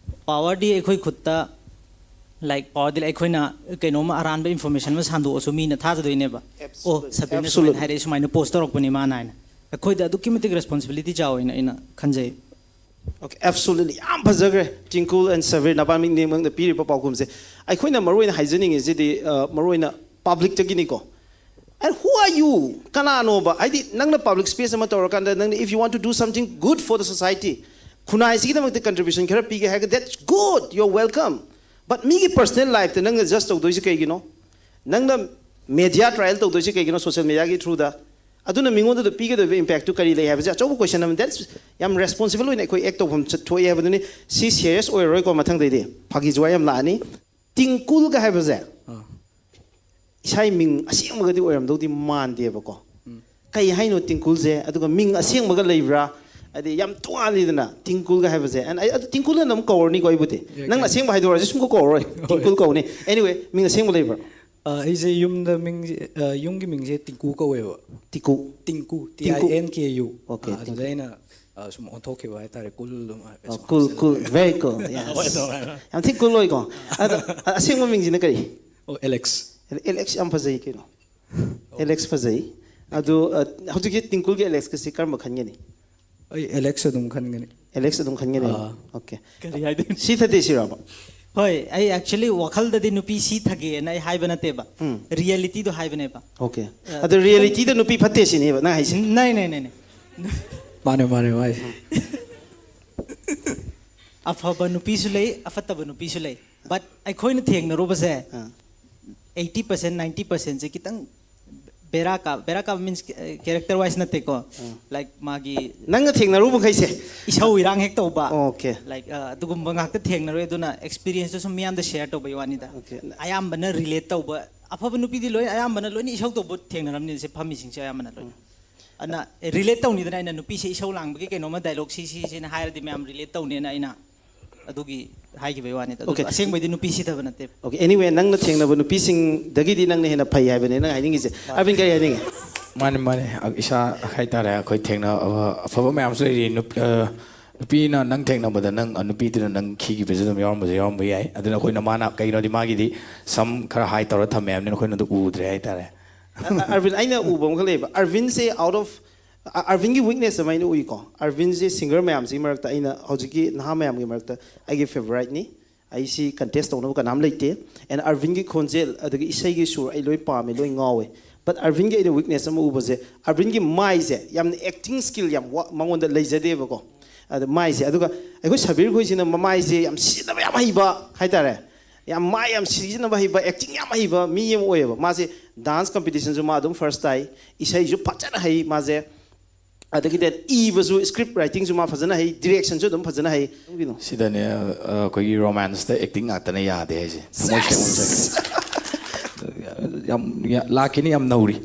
Powerꯗꯤ ꯑꯩꯈꯣꯏ ꯈꯨꯠꯇ, like, powerꯗꯤ ꯑꯩꯈꯣꯏꯅ ꯀꯩꯅꯣꯝꯃ ꯑꯔꯥꯟꯕ information ꯑꯃ ꯁꯟꯗꯣꯛꯑꯁꯨ ꯃꯤꯅ ꯊꯥꯖꯗꯣꯏꯅꯦꯕ꯫ "ꯑꯣ, Absolutely. ꯁꯕꯤꯔꯅ Absolutely. ꯁꯨꯃꯥꯏꯅ ꯍꯥꯏꯔꯛꯑꯦ, ꯁꯨꯃꯥꯏꯅ post ꯇꯧꯔꯛꯄꯅꯤ ꯃꯥꯅ" ꯍꯥꯏꯅ꯫ ꯑꯩꯈꯣꯏꯗ ꯑꯗꯨꯛꯀꯤ ꯃꯇꯤꯛ responsibility ꯆꯥꯎꯋꯦꯅ ꯑꯩꯅ ꯈꯟꯖꯩ꯫ Okay, absolutely. ꯌꯥꯝ ꯐꯖꯈ꯭ꯔꯦ, ꯇꯤꯡꯀꯨꯜ and ꯁꯕꯤꯔ, ꯅꯕꯥꯅꯤꯃꯛꯅ ꯄꯤꯔꯤꯕ ꯄꯥꯎꯈꯨꯝꯁꯦ꯫ ꯑꯩꯈꯣꯏꯅ ꯃꯔꯨꯑꯣꯏꯅ ꯍꯥꯏꯖꯅꯤꯡꯉꯤꯁꯤꯗꯤ, ꯑ, ꯃꯔꯨꯑꯣꯏꯅ ꯄꯕ꯭ꯂꯤꯛꯇꯒꯤꯅꯤꯀꯣ꯫ And who are you? ꯀꯅꯥꯅꯣꯕ? ꯍꯥꯏꯗꯤ, ꯅꯪꯅ ꯄꯕ꯭ꯂꯤꯛ ꯁ꯭ꯄꯦꯁ ꯑꯃ ꯇꯧꯔꯀꯥꯟꯗ, ꯅꯪꯅ, if you want to do something good for the society, ꯈꯨꯟꯅꯥꯏꯁꯤꯒꯤꯗꯃꯛꯇ ꯀꯟꯇ꯭ꯔꯤꯕ꯭ꯌꯨꯁꯟ ꯈꯔ ꯄꯤꯒꯦ ꯍꯥꯏꯔꯒ, that's good, you're welcome. But ꯃꯤꯒꯤ ꯄꯔꯁꯅꯦꯜ ꯂꯥꯏꯐꯇ ꯅꯪꯅ ꯖꯁ ꯇꯧꯗꯣꯏꯁꯦ ꯀꯩꯒꯤꯅꯣ? ꯅꯪꯅ ꯃꯦꯗꯤꯌꯥ ꯇ꯭ꯔꯥꯏꯌꯦꯜ ꯇꯧꯗꯣꯏꯁꯦ ꯀꯩꯒꯤꯅꯣ? ꯁꯣꯁꯤꯌꯦꯜ ꯃꯦꯗꯤꯌꯥꯒꯤ ꯊ꯭ꯔꯨꯗ ꯑꯗꯨꯅ ꯃꯤꯉꯣꯟꯗ ꯄꯤꯒꯗꯣꯏꯕ ꯏꯝꯄꯦꯛꯇꯨ ꯀꯔꯤ ꯂꯩ ꯍꯥꯏꯕꯁꯦ ꯑꯆꯧꯕ ꯀꯣꯏꯁꯟ ꯑꯃ꯫ That's ꯌꯥꯝ ꯔꯦꯁꯄꯣꯟꯁꯤꯕꯜ ꯑꯣꯏꯅ ꯑꯩꯈꯣꯏ ꯑꯦꯛ ꯇꯧꯐꯝ ꯆꯠ-, ꯊꯣꯛꯑꯦ ꯍꯥꯏꯕꯗꯨꯅꯤ꯫ ꯁꯤ ꯁꯦꯔꯤꯌꯁ ꯑꯣꯏꯔꯔꯣꯏꯀꯣ ꯃꯊꯪꯗꯩꯗꯤ꯫ ꯐꯥꯒꯤ ꯖꯨꯋꯥꯏ ꯌꯥꯝ ꯂꯥꯛꯑꯅꯤ꯫ ꯇꯤꯡꯀꯨꯜꯒ ꯍꯥꯏꯕꯁꯦ ꯏꯁꯥꯒꯤ ꯃꯤꯡ ꯑꯁꯦꯡꯕꯒꯗꯤ ꯑꯣꯏꯔꯝꯗꯧꯗꯤ ꯃꯥꯟꯗꯦꯕꯀꯣ꯫ ꯀꯩ ꯍꯥꯏꯅꯣ ꯇꯤꯡꯀꯨꯜꯁꯦ? ꯑꯗꯨꯒ ꯃꯤꯡ ꯑꯁꯦꯡꯕꯒ ꯂꯩꯕ꯭ꯔꯥ? ꯍꯥꯏꯗꯤ ꯌꯥꯝ ꯇꯣꯉꯥꯜꯂꯤꯗꯅ ꯇꯤꯡꯀꯨꯜꯒ ꯍꯥꯏꯕꯁꯦ꯫ And ꯑꯩ, ꯑꯗꯨ ꯇꯤꯡꯀꯨꯜ ꯑꯅ ꯑꯗꯨꯝ ꯀꯧꯔꯅꯤꯀꯣ ꯑꯩꯕꯨꯗꯤ꯫ ꯌꯥꯏ, ꯅꯪꯅ ꯌꯥꯏ꯫ ꯑꯁꯦꯡꯕ ꯍꯥꯏꯗꯣꯔꯛꯑꯁꯨ ꯁꯨꯝ ꯀꯧꯔꯔꯣꯏ꯫ ꯇꯤꯡꯀꯨꯜ ꯀꯧꯅꯤ꯫ Anyway, ꯃꯤꯡ ꯑꯁꯦꯡꯕ ꯂꯩꯕ꯭ꯔꯥ? ꯑ, ꯑꯩꯁꯦ ꯌꯨꯝꯗ ꯃꯤꯡꯁꯦ, ꯑ, ꯌꯨꯝꯒꯤ ꯃꯤꯡꯁꯦ ꯇꯤꯡꯀꯨ ꯀꯧꯋꯦꯕ꯫ ꯇꯤꯡꯀꯨ꯫ ꯇꯤꯡꯀꯨ, ꯇꯤꯡꯀꯨ꯫ T I N K U꯫ Okay, ꯑ, ꯑꯗꯨꯗ ꯇꯤꯡꯀꯨ꯫ ꯑꯩꯅ, ꯑ, ꯁꯨꯝ ꯑꯣꯟꯊꯣꯛꯈꯤꯕ ꯍꯥꯏꯇꯥꯔꯦ, ꯀꯨꯜ ꯑꯗꯨꯝ ꯍꯥꯏ-, ꯑꯣ, ꯁꯨꯝ ꯀꯨꯜ, ꯍꯥꯞꯆꯜꯂꯦ꯫ Cool, very cool, yes꯫ ꯍꯣꯏ, ꯑꯗꯨꯃꯥꯏꯅ꯫ ꯌꯥꯝ ꯊꯤ ꯀꯨꯜ ꯑꯣꯏꯀꯣ꯫ ꯑꯗꯣ, ꯑ, ꯑꯁꯦꯡꯕ ꯃꯤꯡꯁꯤꯅ ꯀꯔꯤ? ꯑꯣ, ꯑꯦꯂꯦꯛꯁ꯫ ꯑꯦꯂꯦꯛꯁ ꯌꯥꯝ ꯐꯖꯩ ꯀꯩꯅꯣ꯫ ꯑꯦꯂꯦꯛꯁ ꯐꯖꯩ꯫ ꯑꯗꯣ, ꯑ, ꯍꯧꯖꯤꯛꯀꯤ ꯇꯤꯡꯀꯨꯜꯒꯤ ꯑꯦꯂꯦꯛꯁꯀꯁꯤ ꯀꯔꯝꯕ ꯈꯟꯒꯅꯤ? ꯑꯩ ꯑꯦꯂꯦꯛꯁ ꯑꯗꯨꯝ ꯈꯟꯒꯅꯤ꯫ ꯑꯦꯂꯦꯛꯁ ꯑꯗꯨꯝ ꯈꯟꯒꯅꯤ? ꯑꯥ꯫ Okay꯫ ꯀꯔꯤ ꯍꯥꯏꯗꯣꯏꯅꯣ? ꯁꯤ ꯊꯥꯗꯦꯁꯤꯔꯕ? ꯍꯣꯏ, ꯑꯩ actually ꯋꯥꯈꯜꯗꯗꯤ ꯅꯨꯄꯤ ꯁꯤ ꯊꯒꯦꯅ ꯑꯩ ꯍꯥꯏꯕ ꯅꯠꯇꯦꯕ꯫ ꯎꯝ꯫ ꯔꯤꯌꯦꯂꯤꯇꯤꯗꯣ ꯍꯥꯏꯕꯅꯦꯕ꯫ Okay꯫ ꯑ, ꯑꯗꯣ ꯔꯤꯌꯦꯂꯤꯇꯤꯗ ꯅꯨꯄꯤ ꯐꯠꯇꯦ ꯁꯤꯅꯦꯕ ꯅꯪ ꯍꯥꯏꯁꯦ? ꯅꯩ, ꯅꯩ, ꯅꯩ, ꯅꯩ꯫ ꯃꯥꯅꯦ, ꯃꯥꯅꯦ, ꯃꯥꯅꯦ꯫ ꯑꯐꯕ ꯅꯨꯄꯤꯁꯨ ꯂꯩ, ꯑꯐꯠꯇꯕ ꯅꯨꯄꯤꯁꯨ ꯂꯩ꯫ But ꯑꯩꯈꯣꯏꯅ ꯊꯦꯡꯅꯔꯨꯕꯁꯦ, ꯑꯥ꯫ Eighty percent, ninety percent ꯁꯦ ꯈꯤꯇꯪ ꯕꯦꯔꯥ ꯀꯥ-, ꯕꯦꯔꯥ ꯀꯥꯕ means, ꯑ, character wise ꯅꯠꯇꯦꯀꯣ꯫ ꯑꯥ꯫ Like ꯃꯥꯒꯤ ꯅꯪꯅ ꯊꯦꯡꯅꯔꯨꯕ ꯃꯈꯩꯁꯦ? ꯏꯁꯧ ꯏꯔꯥꯡ ꯍꯦꯛ ꯇꯧꯕ꯫ Okay꯫ Like, ꯑ, ꯑꯗꯨꯒꯨꯝꯕ ꯉꯥꯛꯇ ꯊꯦꯡꯅꯔꯣꯏ, ꯑꯗꯨꯅ experience ꯇꯨ ꯁꯨꯝ ꯃꯤꯌꯥꯝꯗ share ꯇꯧꯕꯒꯤ ꯋꯥꯅꯤꯗ꯫ Okay꯫ ꯑꯌꯥꯝꯕꯅ relate ꯇꯧꯕ, ꯑꯐꯕ ꯅꯨꯄꯤꯗꯤ ꯂꯣꯏ, ꯑꯌꯥꯝꯕꯅ ꯂꯣꯏꯅ ꯏꯁꯧ ꯇꯧꯕ ꯊꯦꯡꯅꯔꯝꯅꯤ ꯁꯦ, ꯐꯝꯃꯤꯁꯤꯡꯁꯦ ꯑꯌꯥꯝꯕꯅ ꯂꯣꯏꯅ꯫ ꯎꯝ꯫ ꯑꯗꯨꯅ relate ꯇꯧꯅꯤꯗꯅ, ꯑꯩꯅ ꯅꯨꯄꯤꯁꯦ ꯏꯁꯧ ꯂꯥꯡꯕꯒꯤ ꯀꯩꯅꯣꯝꯃ dialogue ꯁꯤ, ꯁꯤ, ꯁꯤꯅ ꯍꯥꯏꯔꯗꯤ ꯃꯌꯥꯝ relate ꯇꯧꯅꯦꯅ ꯑꯩꯅ ꯑꯗꯨꯒꯤ ꯍꯥꯏꯈꯤꯕꯩ ꯋꯥꯅꯤꯗ꯫ ꯑꯗꯨ Okay꯫ ꯑꯁꯦꯡꯕꯩꯗꯤ ꯅꯨꯄꯤ ꯁꯤꯊꯕ ꯅꯠꯇꯦꯕ꯫ Okay, anyway, ꯅꯪꯅ ꯊꯦꯡꯅꯕ ꯅꯨꯄꯤꯁꯤꯡꯗꯒꯤꯗꯤ ꯅꯪꯅ ꯍꯦꯟꯅ ꯐꯩ ꯍꯥꯏꯕꯅꯦ ꯅꯪ ꯍꯥꯏꯅꯤꯡꯉꯤꯁꯦ꯫ ꯑꯔꯕꯤꯟ, ꯀꯔꯤ ꯍꯥꯏꯅꯤꯡꯉꯤ? ꯃꯥꯅꯦ, ꯃꯥꯅꯦ꯫ ꯑ, ꯏꯁꯥ ꯍꯥꯏꯇꯥꯔꯦ, ꯑꯩꯈꯣꯏ ꯊꯦꯡꯅ-, ꯑ, ꯑꯐꯕ ꯃꯌꯥꯝꯁꯨ ꯂꯩꯔꯤ꯫ ꯅꯨꯞ-, ꯑ, ꯅꯨꯄꯤꯅ ꯅꯪ ꯊꯦꯡꯅꯕꯗ ꯅꯪ, ꯑ, ꯅꯨꯄꯤꯗꯨꯅ ꯅꯪ ꯈꯤꯈꯤꯕꯁꯨ ꯑꯗꯨꯝ ꯌꯥꯎꯔꯝꯕꯁꯨ ꯌꯥꯎꯔꯝꯕ ꯌꯥꯏ꯫ ꯑꯗꯨꯅ ꯑꯩꯈꯣꯏꯅ ꯃꯥꯅ, ꯀꯩꯒꯤꯅꯣꯗꯤ ꯃꯥꯒꯤꯗꯤ ꯁꯝ ꯈꯔ high ꯇꯧꯔ ꯊꯝꯃꯦ ꯍꯥꯏꯕꯅꯤꯅ ꯑꯩꯈꯣꯏꯅ ꯑꯗꯨ ꯎꯗ꯭ꯔꯦ ꯍꯥꯏꯇꯥꯔꯦ꯫ ꯑ-, ꯑ-, ꯑꯔꯕꯤꯟ, ꯑꯩꯅ ꯎꯕ ꯑꯃꯈꯛ ꯂꯩꯌꯦꯕ꯫ ꯑꯔꯕꯤꯟꯁꯦ out of ꯑ- ꯑꯔꯕꯤꯟꯒꯤ ꯋꯤꯛꯅꯦꯁ ꯑꯃ ꯑꯩꯅ ꯎꯏꯀꯣ꯫ ꯑꯔꯕꯤꯟꯁꯦ ꯁꯤꯡꯒꯔ ꯃꯌꯥꯝꯁꯤꯒꯤ ꯃꯔꯛꯇ, ꯑꯩꯅ ꯍꯧꯖꯤꯛꯀꯤ ꯅꯍꯥ ꯃꯌꯥꯝꯒꯤ ꯃꯔꯛꯇ ꯑꯩꯒꯤ ꯐꯦꯚꯣꯔꯥꯏꯠꯅꯤ꯫ ꯑꯩꯁꯤ ꯀꯟꯇꯦꯁ ꯇꯧꯅꯕ ꯀꯅꯥꯝ ꯂꯩꯇꯦ꯫ ꯑꯦꯟ ꯑꯔꯕꯤꯟꯒꯤ ꯈꯣꯟꯖꯦꯜ ꯑꯗꯒꯤ ꯏꯁꯩꯒꯤ ꯁꯨꯔ ꯑꯩ ꯂꯣꯏ ꯄꯥꯝꯃꯦ, ꯂꯣꯏ ꯉꯥꯎꯋꯦ꯫ ꯕꯠ ꯑꯔꯕꯤꯟꯒꯤ ꯑꯩꯅ ꯋꯤꯛꯅꯦꯁ ꯑꯃ ꯎꯕꯁꯦ, ꯑꯔꯕꯤꯟꯒꯤ ꯃꯥꯏꯁꯦ ꯌꯥꯝꯅ ꯑꯦꯛꯇꯤꯡ ꯁ꯭ꯀꯤꯜ ꯌꯥꯝ ꯋꯥ- ꯃꯉꯣꯟꯗ ꯂꯩꯖꯗꯦꯕꯀꯣ꯫ ꯑꯗ ꯃꯥꯏꯁꯦ, ꯑꯗꯨꯒ ꯑꯩꯈꯣꯏ ꯁꯕꯤꯔ ꯈꯣꯏꯁꯤꯅ ꯃꯃꯥꯏꯁꯦ ꯌꯥꯝ ꯁꯤꯖꯤꯟꯅꯕ ꯌꯥꯝ ꯍꯩꯕ ꯍꯥꯏꯇꯥꯔꯦ꯫ ꯌꯥꯝ ꯃꯥꯏ ꯌꯥꯝ ꯁꯤꯖꯤꯟꯅꯕ ꯍꯩꯕ, ꯑꯦꯛꯇꯤꯡ ꯌꯥꯝ ꯍꯩꯕ ꯃꯤ ꯑꯃ ꯑꯣꯏꯌꯦꯕ꯫ ꯃꯥꯁꯦ ꯗꯥꯟꯁ ꯀꯝꯄꯤꯇꯤꯁꯟꯁꯨ ꯃꯥ ꯑꯗꯨꯝ ꯐꯥꯔꯁ ꯇꯥꯏ, ꯏꯁꯩꯁꯨ ꯐꯖꯅ ꯍꯩ ꯃꯥꯁꯦ꯫ ꯑꯗꯒꯤꯗꯤ ꯏꯕꯁꯨ, ꯁ꯭ꯀ꯭ꯔꯤꯞ ꯔꯥꯏꯇꯤꯡꯁꯨ ꯃꯥ ꯐꯖꯅ ꯍꯩ, ꯗꯤꯔꯦꯛꯁꯟꯁꯨ ꯑꯗꯨꯝ ꯐꯖꯅ ꯍꯩ꯫ ꯀꯩꯅꯣ? ꯁꯤꯗꯅꯦ ꯑ, ꯑꯩꯈꯣꯏꯒꯤ ꯔꯣꯃꯥꯟꯁꯇ ꯑꯦꯛꯇꯤꯡ ꯉꯥꯛꯇꯅ ꯌꯥꯗꯦ ꯍꯥꯏꯁꯦ꯫ ꯊꯃꯣꯏ ꯁꯦꯡꯅ ꯍꯥꯏꯖꯒꯦ꯫ ꯌꯥꯝ ꯌꯥ- ꯂꯥꯛꯈꯤꯅꯤ, ꯌꯥꯝ ꯅꯧꯔꯤ꯫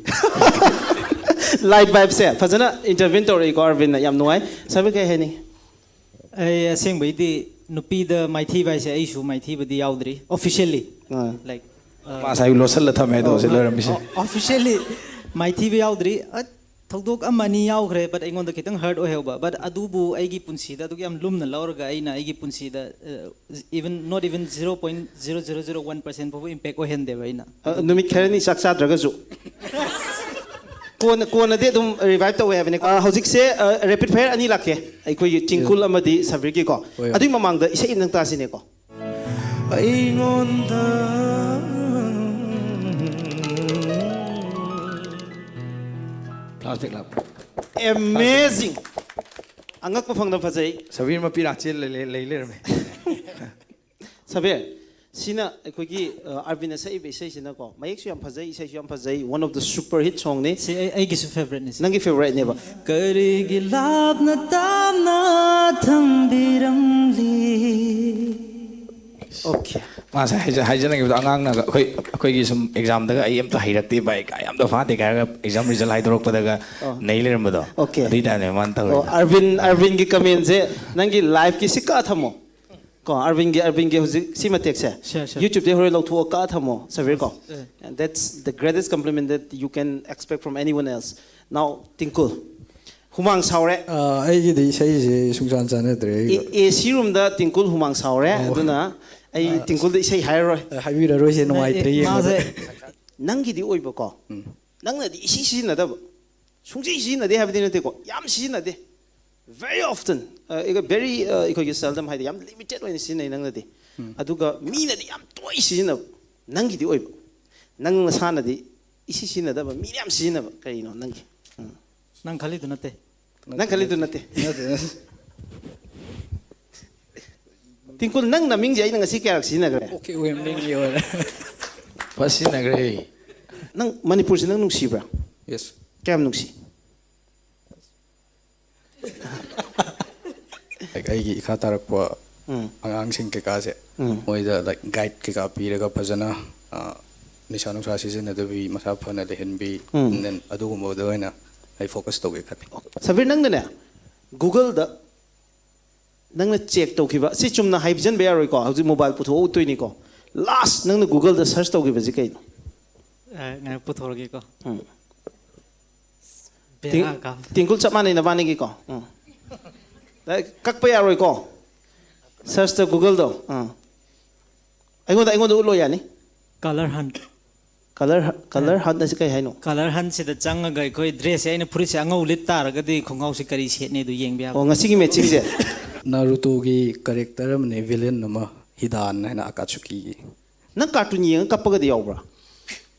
ꯂꯥꯏꯠ ꯚꯥꯏꯞꯁꯦ ꯐꯖꯅ ꯏꯟꯇꯔꯚꯤꯌꯨ ꯇꯧꯔꯛꯏꯀꯣ ꯑꯔꯕꯤꯟꯅ, ꯌꯥꯝ ꯅꯨꯡꯉꯥꯏ꯫ ꯁꯕꯤꯔ, ꯀꯩ ꯍꯥꯏꯅꯤ? ꯑꯩ ꯑꯁꯦꯡꯕꯩꯗꯤ ꯅꯨꯄꯤꯗ ꯃꯥꯏꯊꯤꯕ ꯍꯥꯏꯁꯦ ꯑꯩꯁꯨ ꯃꯥꯏꯊꯤꯕꯗꯤ ꯌꯥꯎꯗ꯭ꯔꯤ, ꯑꯣꯐꯤꯁꯤꯌꯦꯜꯂꯤ꯫ ꯑꯥ꯫ ꯂꯥꯏꯛ ꯃꯥ ꯉꯁꯥꯏ ꯂꯣꯠꯁꯜꯂ ꯊꯝꯃꯦ ꯑꯗꯣ ꯍꯧꯖꯤꯛ ꯂꯣꯏꯔꯝꯃꯤꯁꯦ꯫ ꯑꯣꯐꯤꯁꯤꯌꯦꯜꯂꯤ ꯃꯥꯏꯊꯤꯕ ꯌꯥꯎꯗ꯭ꯔꯤ꯫ ꯑ, ꯊꯧꯗꯣꯛ ꯑꯃ ꯑꯅꯤ ꯌꯥꯎꯈ꯭ꯔꯦ, ꯕꯠ ꯑꯩꯉꯣꯟꯗ ꯈꯤꯇꯪ ꯍꯔꯠ ꯑꯣꯏꯍꯧꯕ꯫ ꯕꯠ ꯑꯗꯨꯕꯨ ꯑꯩꯒꯤ ꯄꯨꯟꯁꯤꯗ ꯑꯗꯨꯛ ꯌꯥꯝ ꯂꯨꯝꯅ ꯂꯧꯔꯒ ꯑꯩꯅ ꯑꯩꯒꯤ ꯄꯨꯟꯁꯤꯗ, even not even zero point zero zero zero one percent ꯐꯥꯎꯕ ꯏꯝꯄꯦꯛ ꯑꯣꯏꯍꯟꯗꯦꯕ ꯑꯩꯅ꯫ ꯑ, ꯅꯨꯃꯤꯠ ꯈꯔꯅꯤ ꯆꯥꯛ ꯆꯥꯗ꯭ꯔꯒꯁꯨ ꯀꯣꯟꯅ, ꯀꯣꯟꯅꯗꯤ ꯑꯗꯨꯝ ꯔꯤꯚꯥꯏꯞ ꯇꯧꯋꯦ ꯍꯥꯏꯕꯅꯤ꯫ ꯑ, ꯍꯧꯖꯤꯛꯁꯦ ꯔꯦꯄꯤꯠ ꯐꯥꯌꯔ ꯑꯅꯤ ꯂꯥꯛꯀꯦ, ꯑꯩꯈꯣꯏꯒꯤ ꯇꯤꯡꯀꯨꯜ ꯑꯃꯗꯤ ꯁꯕꯤꯔꯒꯤꯀꯣ꯫ ꯍꯣꯏ, ꯍꯣꯏ꯫ ꯑꯗꯨꯒꯤ ꯃꯃꯥꯡꯗ ꯏꯁꯩ ꯑꯃꯇꯪ ꯇꯥꯁꯤꯅꯦꯀꯣ꯫ ꯑꯩꯉꯣꯟꯗ ꯐ꯭ꯂꯥꯁꯕꯦꯛ ꯂꯥꯛꯄ꯫ ꯑꯦꯃꯦꯖꯤꯡ꯫ ꯑꯉꯛꯄ ꯐꯪꯅ ꯐꯖꯩ꯫ ꯁꯕꯤꯔ ꯃꯄꯤ ꯔꯥꯆꯦꯜ ꯂꯩ ꯂꯩ- ꯂꯩ ꯂꯩꯔꯝꯃꯦ꯫ ꯁꯕꯤꯔ, ꯁꯤꯅ ꯑꯩꯈꯣꯏꯒꯤ ꯑ, ꯑꯔꯕꯤꯟꯅ ꯁꯛꯏꯕ ꯏꯁꯩꯁꯤꯅꯀꯣ, ꯃꯌꯦꯛꯁꯨ ꯌꯥꯝ ꯐꯖꯩ, ꯏꯁꯩꯁꯨ ꯌꯥꯝ ꯐꯖꯩ, one of the super hit songꯅꯤ꯫ ꯁꯤ ꯑꯩ ꯑꯩꯒꯤꯁꯨ ꯐꯦꯕꯔꯦꯠꯅꯤ ꯁꯤ꯫ ꯅꯪꯒꯤ ꯐꯦꯕꯣꯔꯥꯏꯠꯅꯦꯕ꯫ ꯀꯔꯤꯒꯤ ꯂꯥꯞꯅ ꯇꯥꯞꯅ ꯊꯝꯕꯤꯔꯝꯂꯤ? ꯑꯣꯀꯦ꯫ ꯃꯥꯁꯦ ꯍꯥꯏꯖ- ꯍꯥꯏꯖꯅꯤꯡꯉꯤꯕꯗꯣ, ꯑꯉꯥꯡꯅꯒ ꯑꯩꯈꯣꯏ ꯑꯩꯈꯣꯏꯒꯤ ꯁꯨꯝ ꯑꯦꯛꯖꯥꯝꯗꯒ "ꯑꯩ ꯑꯝꯇ ꯍꯩꯔꯛꯇꯦ ꯚꯥꯏ, ꯀꯥꯏ ꯑꯝꯇ ꯐꯥꯗꯦ" ꯀꯥꯏ ꯍꯥꯏꯔꯒ ꯑꯦꯛꯖꯥꯝ ꯔꯤꯖꯜ ꯍꯥꯏꯗꯣꯔꯛꯄꯗꯒ ꯑꯣ꯫ ꯅꯩ ꯂꯩꯔꯝꯕꯗꯣ꯫ ꯑꯣꯀꯦ꯫ ꯑꯗꯨꯏ ꯇꯥꯏꯞꯅꯦ ꯃꯥꯅ ꯑꯣ, ꯇꯧꯔꯤꯗꯣ꯫ ꯑꯔꯕꯤꯟ, ꯑꯔꯕꯤꯟꯒꯤ ꯀꯃꯦꯟꯁꯦ ꯅꯪꯒꯤ ꯂꯥꯏꯐꯀꯤ ꯁꯤ ꯀꯛꯑ ꯊꯝꯃꯣ꯫ ꯀꯣ, ꯑꯔꯕꯤꯟꯒꯤ, ꯑꯔꯕꯤꯟꯒꯤ ꯍꯧꯖꯤꯛ ꯁꯤ ꯃꯇꯦꯛꯁꯦ Sure, sure. YouTubeꯇꯩ ꯍꯣꯔꯦꯟ ꯂꯧꯊꯣꯛꯑ ꯀꯛꯑ ꯊꯝꯃꯣ, ꯁꯕꯤꯔ ꯀꯣ꯫ ꯑꯦ꯫ And that's the greatest compliment that you can expect from anyone else. Now, Tingkul. ꯍꯨꯃꯥꯡ ꯁꯥꯎꯔꯦ꯫ ꯑꯥ, ꯑꯩꯒꯤꯗꯤ ꯏꯁꯩꯁꯦ ꯁꯨꯡꯆꯥꯟ ꯆꯥꯟꯅꯗ꯭ꯔꯦ ꯑꯩꯒ꯫ ꯑꯦ ꯁꯤ ꯔꯨꯝꯗ ꯇꯤꯡꯀꯨꯜ ꯍꯨꯃꯥꯡ ꯁꯥꯎꯔꯦ꯫ ꯑꯣ꯫ ꯑꯗꯨꯅ ꯑꯩ ꯇꯤꯡꯀꯨꯜꯗ ꯏꯁꯩ ꯍꯥꯏꯔꯔꯣꯏ꯫ ꯑ, ꯍꯥꯏꯕꯤꯔꯔꯣꯏꯁꯦ, ꯅꯨꯡꯉꯥꯏꯇ꯭ꯔꯦ ꯑꯦ, ꯌꯦꯡꯕꯗ꯫ ꯃꯥꯁꯦ ꯅꯪꯒꯤꯗꯤ ꯑꯣꯏꯕꯀꯣ꯫ ꯅꯪꯅꯗꯤ ꯏꯁꯤ ꯁꯤꯖꯤꯟꯅꯗꯕ꯫ ꯁꯨꯡꯁꯤ ꯁꯤꯖꯤꯟꯅꯗꯦ ꯍꯥꯏꯕꯗꯤ ꯅꯠꯇꯦꯀꯣ, ꯌꯥꯝ ꯁꯤꯖꯤꯟꯅꯗꯦ, very often, very, ꯑꯩꯈꯣꯏꯒꯤ seldom ꯍꯥꯏꯗꯤ ꯌꯥꯝ limited ꯑꯣꯏꯅ ꯁꯤꯖꯤꯟꯅꯩ ꯅꯪꯅꯗꯤ꯫ ꯑꯗꯨꯒ ꯃꯤꯅꯗꯤ ꯌꯥꯝ ꯇꯣꯏ ꯁꯤꯖꯤꯟꯅꯕ, ꯅꯪꯒꯤꯗꯤ ꯑꯣꯏꯕ, ꯅꯪ ꯅꯁꯥꯅꯗꯤ ꯏꯁꯤ ꯁꯤꯖꯤꯟꯅꯗꯕ, ꯃꯤꯅ ꯌꯥꯝ ꯁꯤꯖꯤꯟꯅꯕ ꯀꯔꯤꯅꯣ ꯅꯪꯒꯤ? ꯎꯝ. ꯅꯪ ꯈꯜꯂꯤꯗꯨ ꯅꯠꯇꯦ. ꯅꯪ ꯈꯜꯂꯤꯗꯨ ꯅꯠꯇꯦ. ꯅꯠꯇꯦ, ꯅꯠꯇꯦ. ꯇꯤꯡꯀꯨꯜ, ꯅꯪ ꯅꯃꯤꯡꯁꯦ ꯑꯩꯅ ꯉꯁꯤ ꯀꯌꯥꯔꯛ ꯁꯤꯖꯤꯟꯅꯈ꯭ꯔꯦ? Okay, ꯋꯦꯝꯂꯤꯡꯒꯤ ꯑꯣꯏꯔꯦ. ꯐꯖ ꯁꯤꯖꯤꯟꯅꯈ꯭ꯔꯦ. ꯅꯪ ꯃꯅꯤꯄꯨꯔꯁꯦ ꯅꯪ ꯅꯨꯡꯁꯤꯕ꯭ꯔꯥ? Yes. ꯀꯌꯥꯝ ꯅꯨꯡꯁꯤ? Like, ꯑꯩꯒꯤ ꯏꯈꯥ ꯇꯥꯔꯛꯄ ꯎꯝ. ꯑꯉꯥꯡꯁꯤꯡ ꯀꯩꯀꯥꯁꯦ, ꯎꯝ. ꯃꯣꯏꯗ, like, guide ꯀꯩꯀꯥ ꯄꯤꯔꯒ ꯐꯖꯅ, ꯑ, ꯅꯤꯁꯥ ꯅꯨꯡꯁꯥ ꯁꯤꯖꯤꯟꯅꯗꯕꯤ, ꯃꯁꯥ ꯐꯅ ꯂꯩꯍꯟꯕꯤ, ꯎꯝ. And then ꯑꯗꯨꯒꯨꯝꯕꯗ ꯑꯣꯏꯅ ꯑꯩ focus ꯇꯧꯒꯦ ꯈꯜꯂꯤ. ꯁꯕꯤꯔ, ꯅꯪꯅꯅꯦ Google-ꯗ ꯅꯪꯅ check ꯇꯧꯈꯤꯕ, ꯁꯤ ꯆꯨꯝꯅ ꯍꯥꯏꯖꯟꯕ ꯌꯥꯔꯣꯏꯀꯣ, ꯍꯧꯖꯤꯛ mobile ꯄꯨꯊꯣꯛꯑ ꯎꯠꯇꯣꯏꯅꯤꯀꯣ. Last ꯅꯪꯅ Google-ꯗ search ꯇꯧꯈꯤꯕꯁꯤ ꯀꯩꯅꯣ? ꯑ, ꯉꯥꯏꯍꯥꯛ ꯄꯨꯊꯣꯔꯛꯒꯦꯀꯣ. ꯎꯝ. ꯕꯦꯔꯥ ꯀꯥꯕ. ꯇꯤꯡꯀꯨꯜ, ꯆꯞ ꯃꯥꯟꯅꯩ ꯅꯕꯥꯅꯤꯒꯤꯀꯣ. ꯎꯝ. ꯂꯥꯏꯛ, ꯀꯛꯄ ꯌꯥꯔꯣꯏꯀꯣ. Search-ꯇ Google-ꯗꯣ. ꯑꯥ. ꯑꯩꯉꯣꯟꯗ, ꯑꯩꯉꯣꯟꯗ ꯎꯠꯂꯣ, ꯌꯥꯅꯤ? Color hunt. Color, color hunt ꯑꯁꯤ ꯀꯩ ꯍꯥꯏꯅꯣ? Color hunt-ꯁꯤꯗ ꯆꯪꯉꯒ ꯑꯩꯈꯣꯏ dress-ꯁꯦ, ꯑꯩꯅ ꯐꯨꯔꯤꯠꯁꯦ ꯑꯉꯧ ꯂꯤꯠ ꯇꯥꯔꯒꯗꯤ ꯈꯣꯡꯒ꯭ꯔꯥꯎꯁꯦ ꯀꯔꯤ ꯁꯦꯠꯅꯤ ꯑꯗꯨ ꯌꯦꯡꯕ ꯌꯥꯕ. ꯑꯣ, ꯉꯁꯤꯒꯤ matching-ꯁꯦ. Naruto-ꯒꯤ character ꯑꯃꯅꯦ, villain ꯑꯃ, Hidan ꯍꯥꯏꯅ, Akatsuki-ꯒꯤ. ꯅꯪ cartoon ꯌꯦꯡꯉ ꯀꯞꯄꯒꯗꯤ ꯌꯥꯎꯕ꯭ꯔꯥ?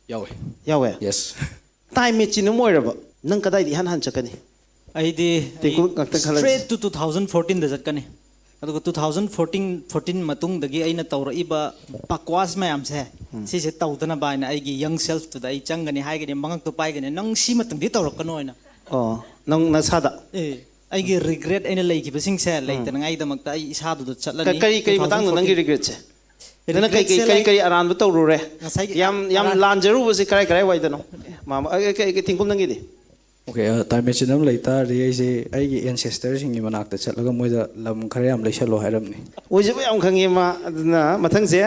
ꯌꯥꯎꯋꯦ. ꯌꯥꯎꯋꯦ? Yes. Time machine ꯑꯃ ꯑꯣꯏꯔꯕ, ꯅꯪ ꯀꯗꯥꯏꯗ ꯏꯍꯥꯟ ꯍꯥꯟ ꯆꯠꯀꯅꯤ? ꯑꯩꯗꯤ ꯇꯤꯡꯀꯨꯜ, ꯉꯥꯛꯇꯪ ꯈꯜꯂꯁꯤ. Straight to two thousand fourteen-ꯗ ꯆꯠꯀꯅꯤ. ꯑꯗꯨꯒ two thousand fourteen, fourteen ꯃꯇꯨꯡꯗꯒꯤ ꯑꯩꯅ ꯇꯧꯔꯛꯏꯕ ꯕꯀ꯭ꯋꯥꯁ ꯃꯌꯥꯝꯁꯦ, ꯁꯤꯁꯦ ꯇꯧꯗꯅꯕ ꯍꯥꯏꯅ ꯑꯩꯒꯤ young self-ꯇꯨꯗ ꯑꯩ ꯆꯪꯒꯅꯤ, ꯍꯥꯏꯒꯅꯤ, ꯃꯉꯛꯇꯣ ꯄꯥꯏꯒꯅꯤ, "ꯅꯪ ꯁꯤ ꯃꯇꯨꯡꯗꯤ ꯇꯧꯔꯛꯀꯅꯣ" ꯍꯥꯏꯅ. ꯑꯣ, ꯅꯪ ꯅꯁꯥꯗ? ꯑꯦ, ꯑꯩꯒꯤ regret ꯑꯩꯅ ꯂꯩꯈꯤꯕꯁꯤꯡꯁꯦ ꯂꯩꯇꯅꯉꯥꯏꯗꯃꯛꯇ ꯑꯩ ꯏꯁꯥꯗꯨꯗ ꯆꯠꯂꯅꯤ. ꯀ-, ꯀꯔꯤ, ꯀꯔꯤ ꯃꯇꯥꯡꯗꯣ ꯅꯪꯒꯤ regret-ꯁꯦ? ꯅꯪꯅ ꯀꯩ, ꯀꯩ, Regret-ꯁꯦ ꯀꯔꯤ, like ꯀꯔꯤ ꯑꯔꯥꯟꯕ ꯇꯧꯔꯨꯔꯦ? ꯉꯁꯥꯏꯒꯤ ꯌꯥꯝ, ꯌꯥꯝ ꯑꯔꯥꯟ- ꯂꯥꯟꯖꯔꯨꯕꯁꯦ ꯀꯔꯥꯏ, ꯀꯔꯥꯏ ꯋꯥꯏꯗꯅꯣ? ꯃꯥꯃ, ꯑ, ꯀꯩ, ꯀꯩ, ꯇꯤꯡꯀꯨꯜ, ꯅꯪꯒꯤꯗꯤ? Okay, ꯑ, time machine ꯑꯃ ꯂꯩ ꯇꯥꯔꯗꯤ ꯑꯩꯁꯦ ꯑꯩꯒꯤ ancestor-ꯁꯤꯡꯒꯤ ꯃꯅꯥꯛꯇ ꯆꯠꯂꯒ ꯃꯣꯏꯗ ꯂꯝ ꯈꯔ ꯌꯥꯝ ꯂꯩꯁꯜꯂꯣ ꯍꯥꯏꯔꯝꯅꯤ. ꯑꯣꯏꯖꯕ ꯌꯥꯝ ꯈꯪꯉꯦ ꯃꯥ꯫ ꯑꯗꯨꯅ ꯃꯊꯪꯁꯦ,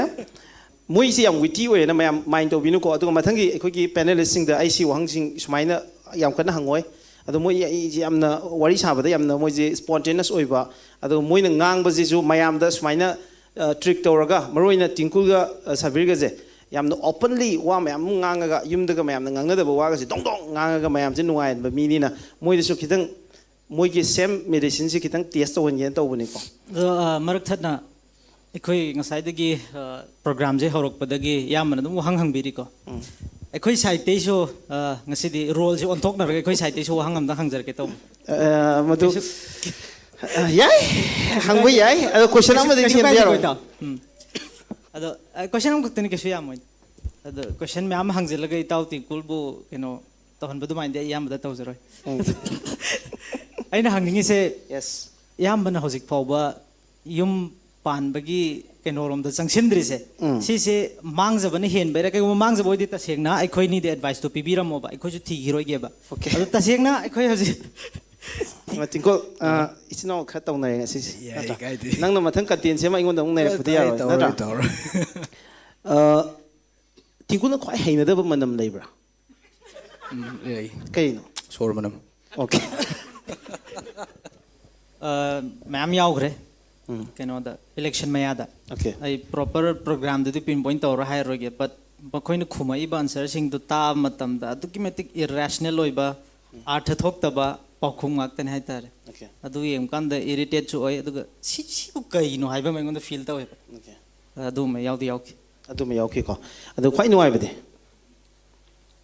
ꯃꯣꯏꯁꯦ ꯌꯥꯝ witty ꯑꯣꯏꯌꯦꯅ ꯃꯌꯥꯝ mind ꯇꯧꯕꯤꯅꯨꯀꯣ꯫ ꯑꯗꯨꯒ ꯃꯊꯪꯒꯤ ꯑꯩꯈꯣꯏꯒꯤ panelist-ꯁꯤꯡꯗ ꯑꯩ ꯁꯤ ꯋꯥꯍꯪꯁꯤꯡ ꯁꯨꯃꯥꯏꯅ ꯌꯥꯝ ꯀꯟꯅ ꯍꯪꯉꯣꯏ꯫ ꯑꯗꯣ ꯃꯣꯏ ꯑꯩꯁꯦ ꯌꯥꯝꯅ ꯋꯥꯔꯤ ꯁꯥꯕꯗ ꯌꯥꯝꯅ ꯃꯣꯏꯁꯦ spontaneous ꯑꯣꯏꯕ, ꯑꯗꯣ ꯃꯣꯏꯅ ꯉꯥꯡꯕꯁꯤꯁꯨ ꯃꯌꯥꯝꯗ ꯁꯨꯃꯥꯏꯅ, ꯑ, trick ꯇꯧꯔꯒ, ꯃꯔꯨꯑꯣꯏꯅ ꯇꯤꯡꯀꯨꯜꯒ, ꯑ, ꯁꯕꯤꯔꯒꯁꯦ ꯌꯥꯝꯅ openly ꯋꯥ ꯃꯌꯥꯝ ꯑꯃ ꯉꯥꯡꯉꯒ, ꯌꯨꯝꯗꯒ ꯃꯌꯥꯝꯅ ꯉꯥꯡꯅꯗꯕ ꯋꯥꯒꯁꯦ ꯗꯣꯡ ꯗꯣꯡ ꯉꯥꯡꯉꯒ ꯃꯌꯥꯝꯁꯦ ꯅꯨꯡꯉꯥꯏꯍꯟꯕ ꯃꯤꯅꯤꯅ, ꯃꯣꯏꯗꯁꯨ ꯈꯤꯇꯪ ꯃꯣꯏꯒꯤ same medicineꯁꯦ ꯈꯤꯇꯪ test ꯇꯧꯍꯟꯒꯦꯅ ꯇꯧꯕꯅꯤꯀꯣ꯫ ꯑꯗꯣ, ꯑ, ꯃꯔꯛ ꯊꯠꯅ ꯑꯩꯈꯣꯏ ꯉꯁꯥꯏꯗꯒꯤ, ꯑ, programꯁꯦ ꯍꯧꯔꯛꯄꯗꯒꯤ ꯏꯌꯥꯝꯕꯅ ꯑꯗꯨꯝ ꯋꯥꯍꯪ ꯍꯪꯕꯤꯔꯤꯀꯣ꯫ ꯑꯩꯈꯣꯏ sideꯇꯩꯁꯨ, ꯑ, ꯉꯁꯤꯗꯤ roleꯁꯦ ꯑꯣꯟꯊꯣꯛꯅꯔꯒ ꯑꯩꯈꯣꯏ sideꯇꯩꯁꯨ ꯋꯥꯍꯪ ꯑꯝꯇ ꯍꯪꯖꯔꯛꯀꯦ ꯇꯧꯕ꯫ ꯑ, ꯃꯗꯨ ꯑ, ꯌꯥꯏ, ꯍꯪꯕ ꯌꯥꯏ, ꯑꯗꯣ question ꯑꯃꯗꯤ ꯀꯩꯁꯨ ꯍꯦꯟꯕ ꯀꯥꯏꯗꯦꯀꯣ, ꯌꯥꯔꯣꯏ꯫ ꯏꯇꯥꯎ? ꯎꯝ꯫ ꯑꯗꯣ, ꯑ, question ꯑꯃꯈꯛꯇꯅꯤ, ꯀꯩꯁꯨ ꯌꯥꯝꯃꯣꯏ꯫ ꯑꯗꯣ question ꯃꯌꯥꯝ ꯍꯪꯖꯤꯜꯂꯒ ꯏꯇꯥꯎ ꯇꯤꯡꯀꯨꯜꯕꯨ ꯀꯩꯅꯣ ꯇꯧꯍꯟꯕ ꯑꯗꯨꯃꯥꯏꯅꯗꯤ ꯑꯩ ꯏꯌꯥꯝꯕꯗ ꯇꯧꯖꯔꯣꯏ꯫ ꯑꯩꯅ ꯍꯪꯅꯤꯡꯉꯤꯁꯦ, Yes. ꯏꯌꯥꯝꯕꯅ ꯍꯧꯖꯤꯛ ꯐꯥꯎꯕ ꯌꯨꯝ ꯄꯥꯟꯕꯒꯤ ꯀꯩꯅꯣꯔꯣꯝꯗ ꯆꯪꯁꯤꯟꯗ꯭ꯔꯤꯁꯦ, ꯁꯤꯁꯦ ꯃꯥꯡꯖꯕꯅ ꯍꯦꯟꯕꯩꯔꯥ? ꯀꯩꯒꯨꯝꯕ ꯃꯥꯡꯖꯕ ꯑꯣꯏꯗꯤ ꯇꯁꯦꯡꯅ ꯑꯩꯈꯣꯏꯅꯤꯗꯤ adviceꯇꯣ ꯄꯤꯕꯤꯔꯝꯃꯣꯕ, ꯑꯩꯈꯣꯏꯁꯨ ꯊꯤꯈꯤꯔꯣꯏꯒꯦꯕ꯫ Okay. ꯑꯗꯣ ꯇꯁꯦꯡꯅ ꯑꯩꯈꯣꯏ ꯍꯧꯖꯤꯛ ꯑ, ꯇꯤꯡꯀꯣꯜ, ꯑ, ꯏꯆꯤꯟ ꯏꯅꯥꯎ ꯈꯔ ꯇꯧꯅꯔꯦ ꯉꯁꯤꯁꯦ, ꯌꯥꯏ, ꯅꯠꯇ꯭ꯔꯥ? ꯀꯥꯏꯗꯦ꯫ ꯅꯪꯅ ꯃꯊꯪ content ꯁꯦꯝꯃ ꯑꯩꯉꯣꯟꯗ ꯑꯃꯨꯛ ꯅꯩꯔꯛꯄꯗꯤ ꯌꯥꯔꯣꯏ, ꯇꯧꯔꯣꯏ, ꯅꯠꯇ꯭ꯔꯥ? ꯇꯧꯔꯣꯏ꯫ ꯑ, ꯇꯤꯡꯀꯨꯜꯅ ꯈ꯭ꯋꯥꯏ ꯍꯩꯅꯗꯕ ꯃꯅꯝ ꯂꯩꯕ꯭ꯔꯥ? ꯎꯝ, ꯂꯩ꯫ ꯀꯩꯅꯣ? ꯁꯣꯔ ꯃꯅꯝ꯫ Okay. ꯑ, ꯃꯌꯥꯝ ꯌꯥꯎꯈ꯭ꯔꯦ꯫ ꯀꯩꯅꯣꯗ, election ꯃꯌꯥꯗ꯫ Okay. ꯑꯩ proper programꯗꯨꯗꯤ pinpoint ꯇꯧꯔ ꯍꯥꯏꯔꯔꯣꯏꯒꯦ, but ꯃꯈꯣꯏꯅ ꯈꯨꯝꯃꯛꯏꯕ answerꯁꯤꯡꯗꯨ ꯇꯥꯕ ꯃꯇꯝꯗ ꯑꯗꯨꯛꯀꯤ ꯃꯇꯤꯛ irrational ꯑꯣꯏꯕ, ꯑꯥꯔꯊ ꯊꯣꯛꯇꯕ ꯄꯥꯎꯈꯨꯝ ꯉꯥꯛꯇꯅꯤ ꯍꯥꯏꯇꯥꯔꯦ꯫ Okay. ꯑꯗꯨ ꯌꯦꯡꯕ ꯀꯥꯟꯗ irritate ꯁꯨ ꯑꯣꯏ, ꯑꯗꯨꯒ ꯁꯤ, ꯁꯤꯕꯨ ꯀꯩꯅꯣ ꯍꯥꯏꯕ ꯑꯃ ꯑꯩꯉꯣꯟꯗ feel ꯇꯧꯋꯦꯕ꯫ Okay. ꯑꯗꯨꯒꯨꯝꯕ ꯌꯥꯎꯗꯤ ꯌꯥꯎꯈꯤ꯫ ꯑꯗꯨꯃ ꯌꯥꯎꯈꯤꯀꯣ꯫ ꯑꯗꯣ ꯈ꯭ꯋꯥꯏ ꯅꯨꯡꯉꯥꯏꯕꯗꯤ?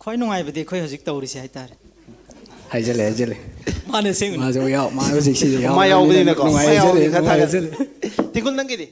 ꯈ꯭ꯋꯥꯏ ꯅꯨꯡꯉꯥꯏꯕꯗꯤ ꯑꯩꯈꯣꯏ ꯍꯧꯖꯤꯛ ꯇꯧꯔꯤꯁꯦ ꯍꯥꯏꯇꯥꯔꯦ꯫ ꯍꯥꯏꯖꯜꯂꯦ, ꯍꯥꯏꯖꯜꯂꯦ꯫ ꯃꯥꯅ ꯑꯁꯦꯡꯕꯅꯤ꯫ ꯃꯥꯁꯨ ꯌꯥꯎ, ꯃꯥ ꯍꯧꯖꯤꯛ ꯁꯤꯗ ꯌꯥꯎ꯫ ꯃꯥ ꯌꯥꯎꯕꯅꯤꯅꯀꯣ, ꯃꯥ ꯅꯨꯡꯉꯥꯏꯖꯔꯦ, ꯌꯥꯎꯕꯅꯤꯅ ꯈꯔ ꯊꯥꯒꯠꯂꯦ꯫ ꯅꯨꯡꯉꯥꯏꯖꯔꯦ꯫ ꯇꯤꯡꯀꯨꯜ, ꯅꯪꯒꯤꯗꯤ?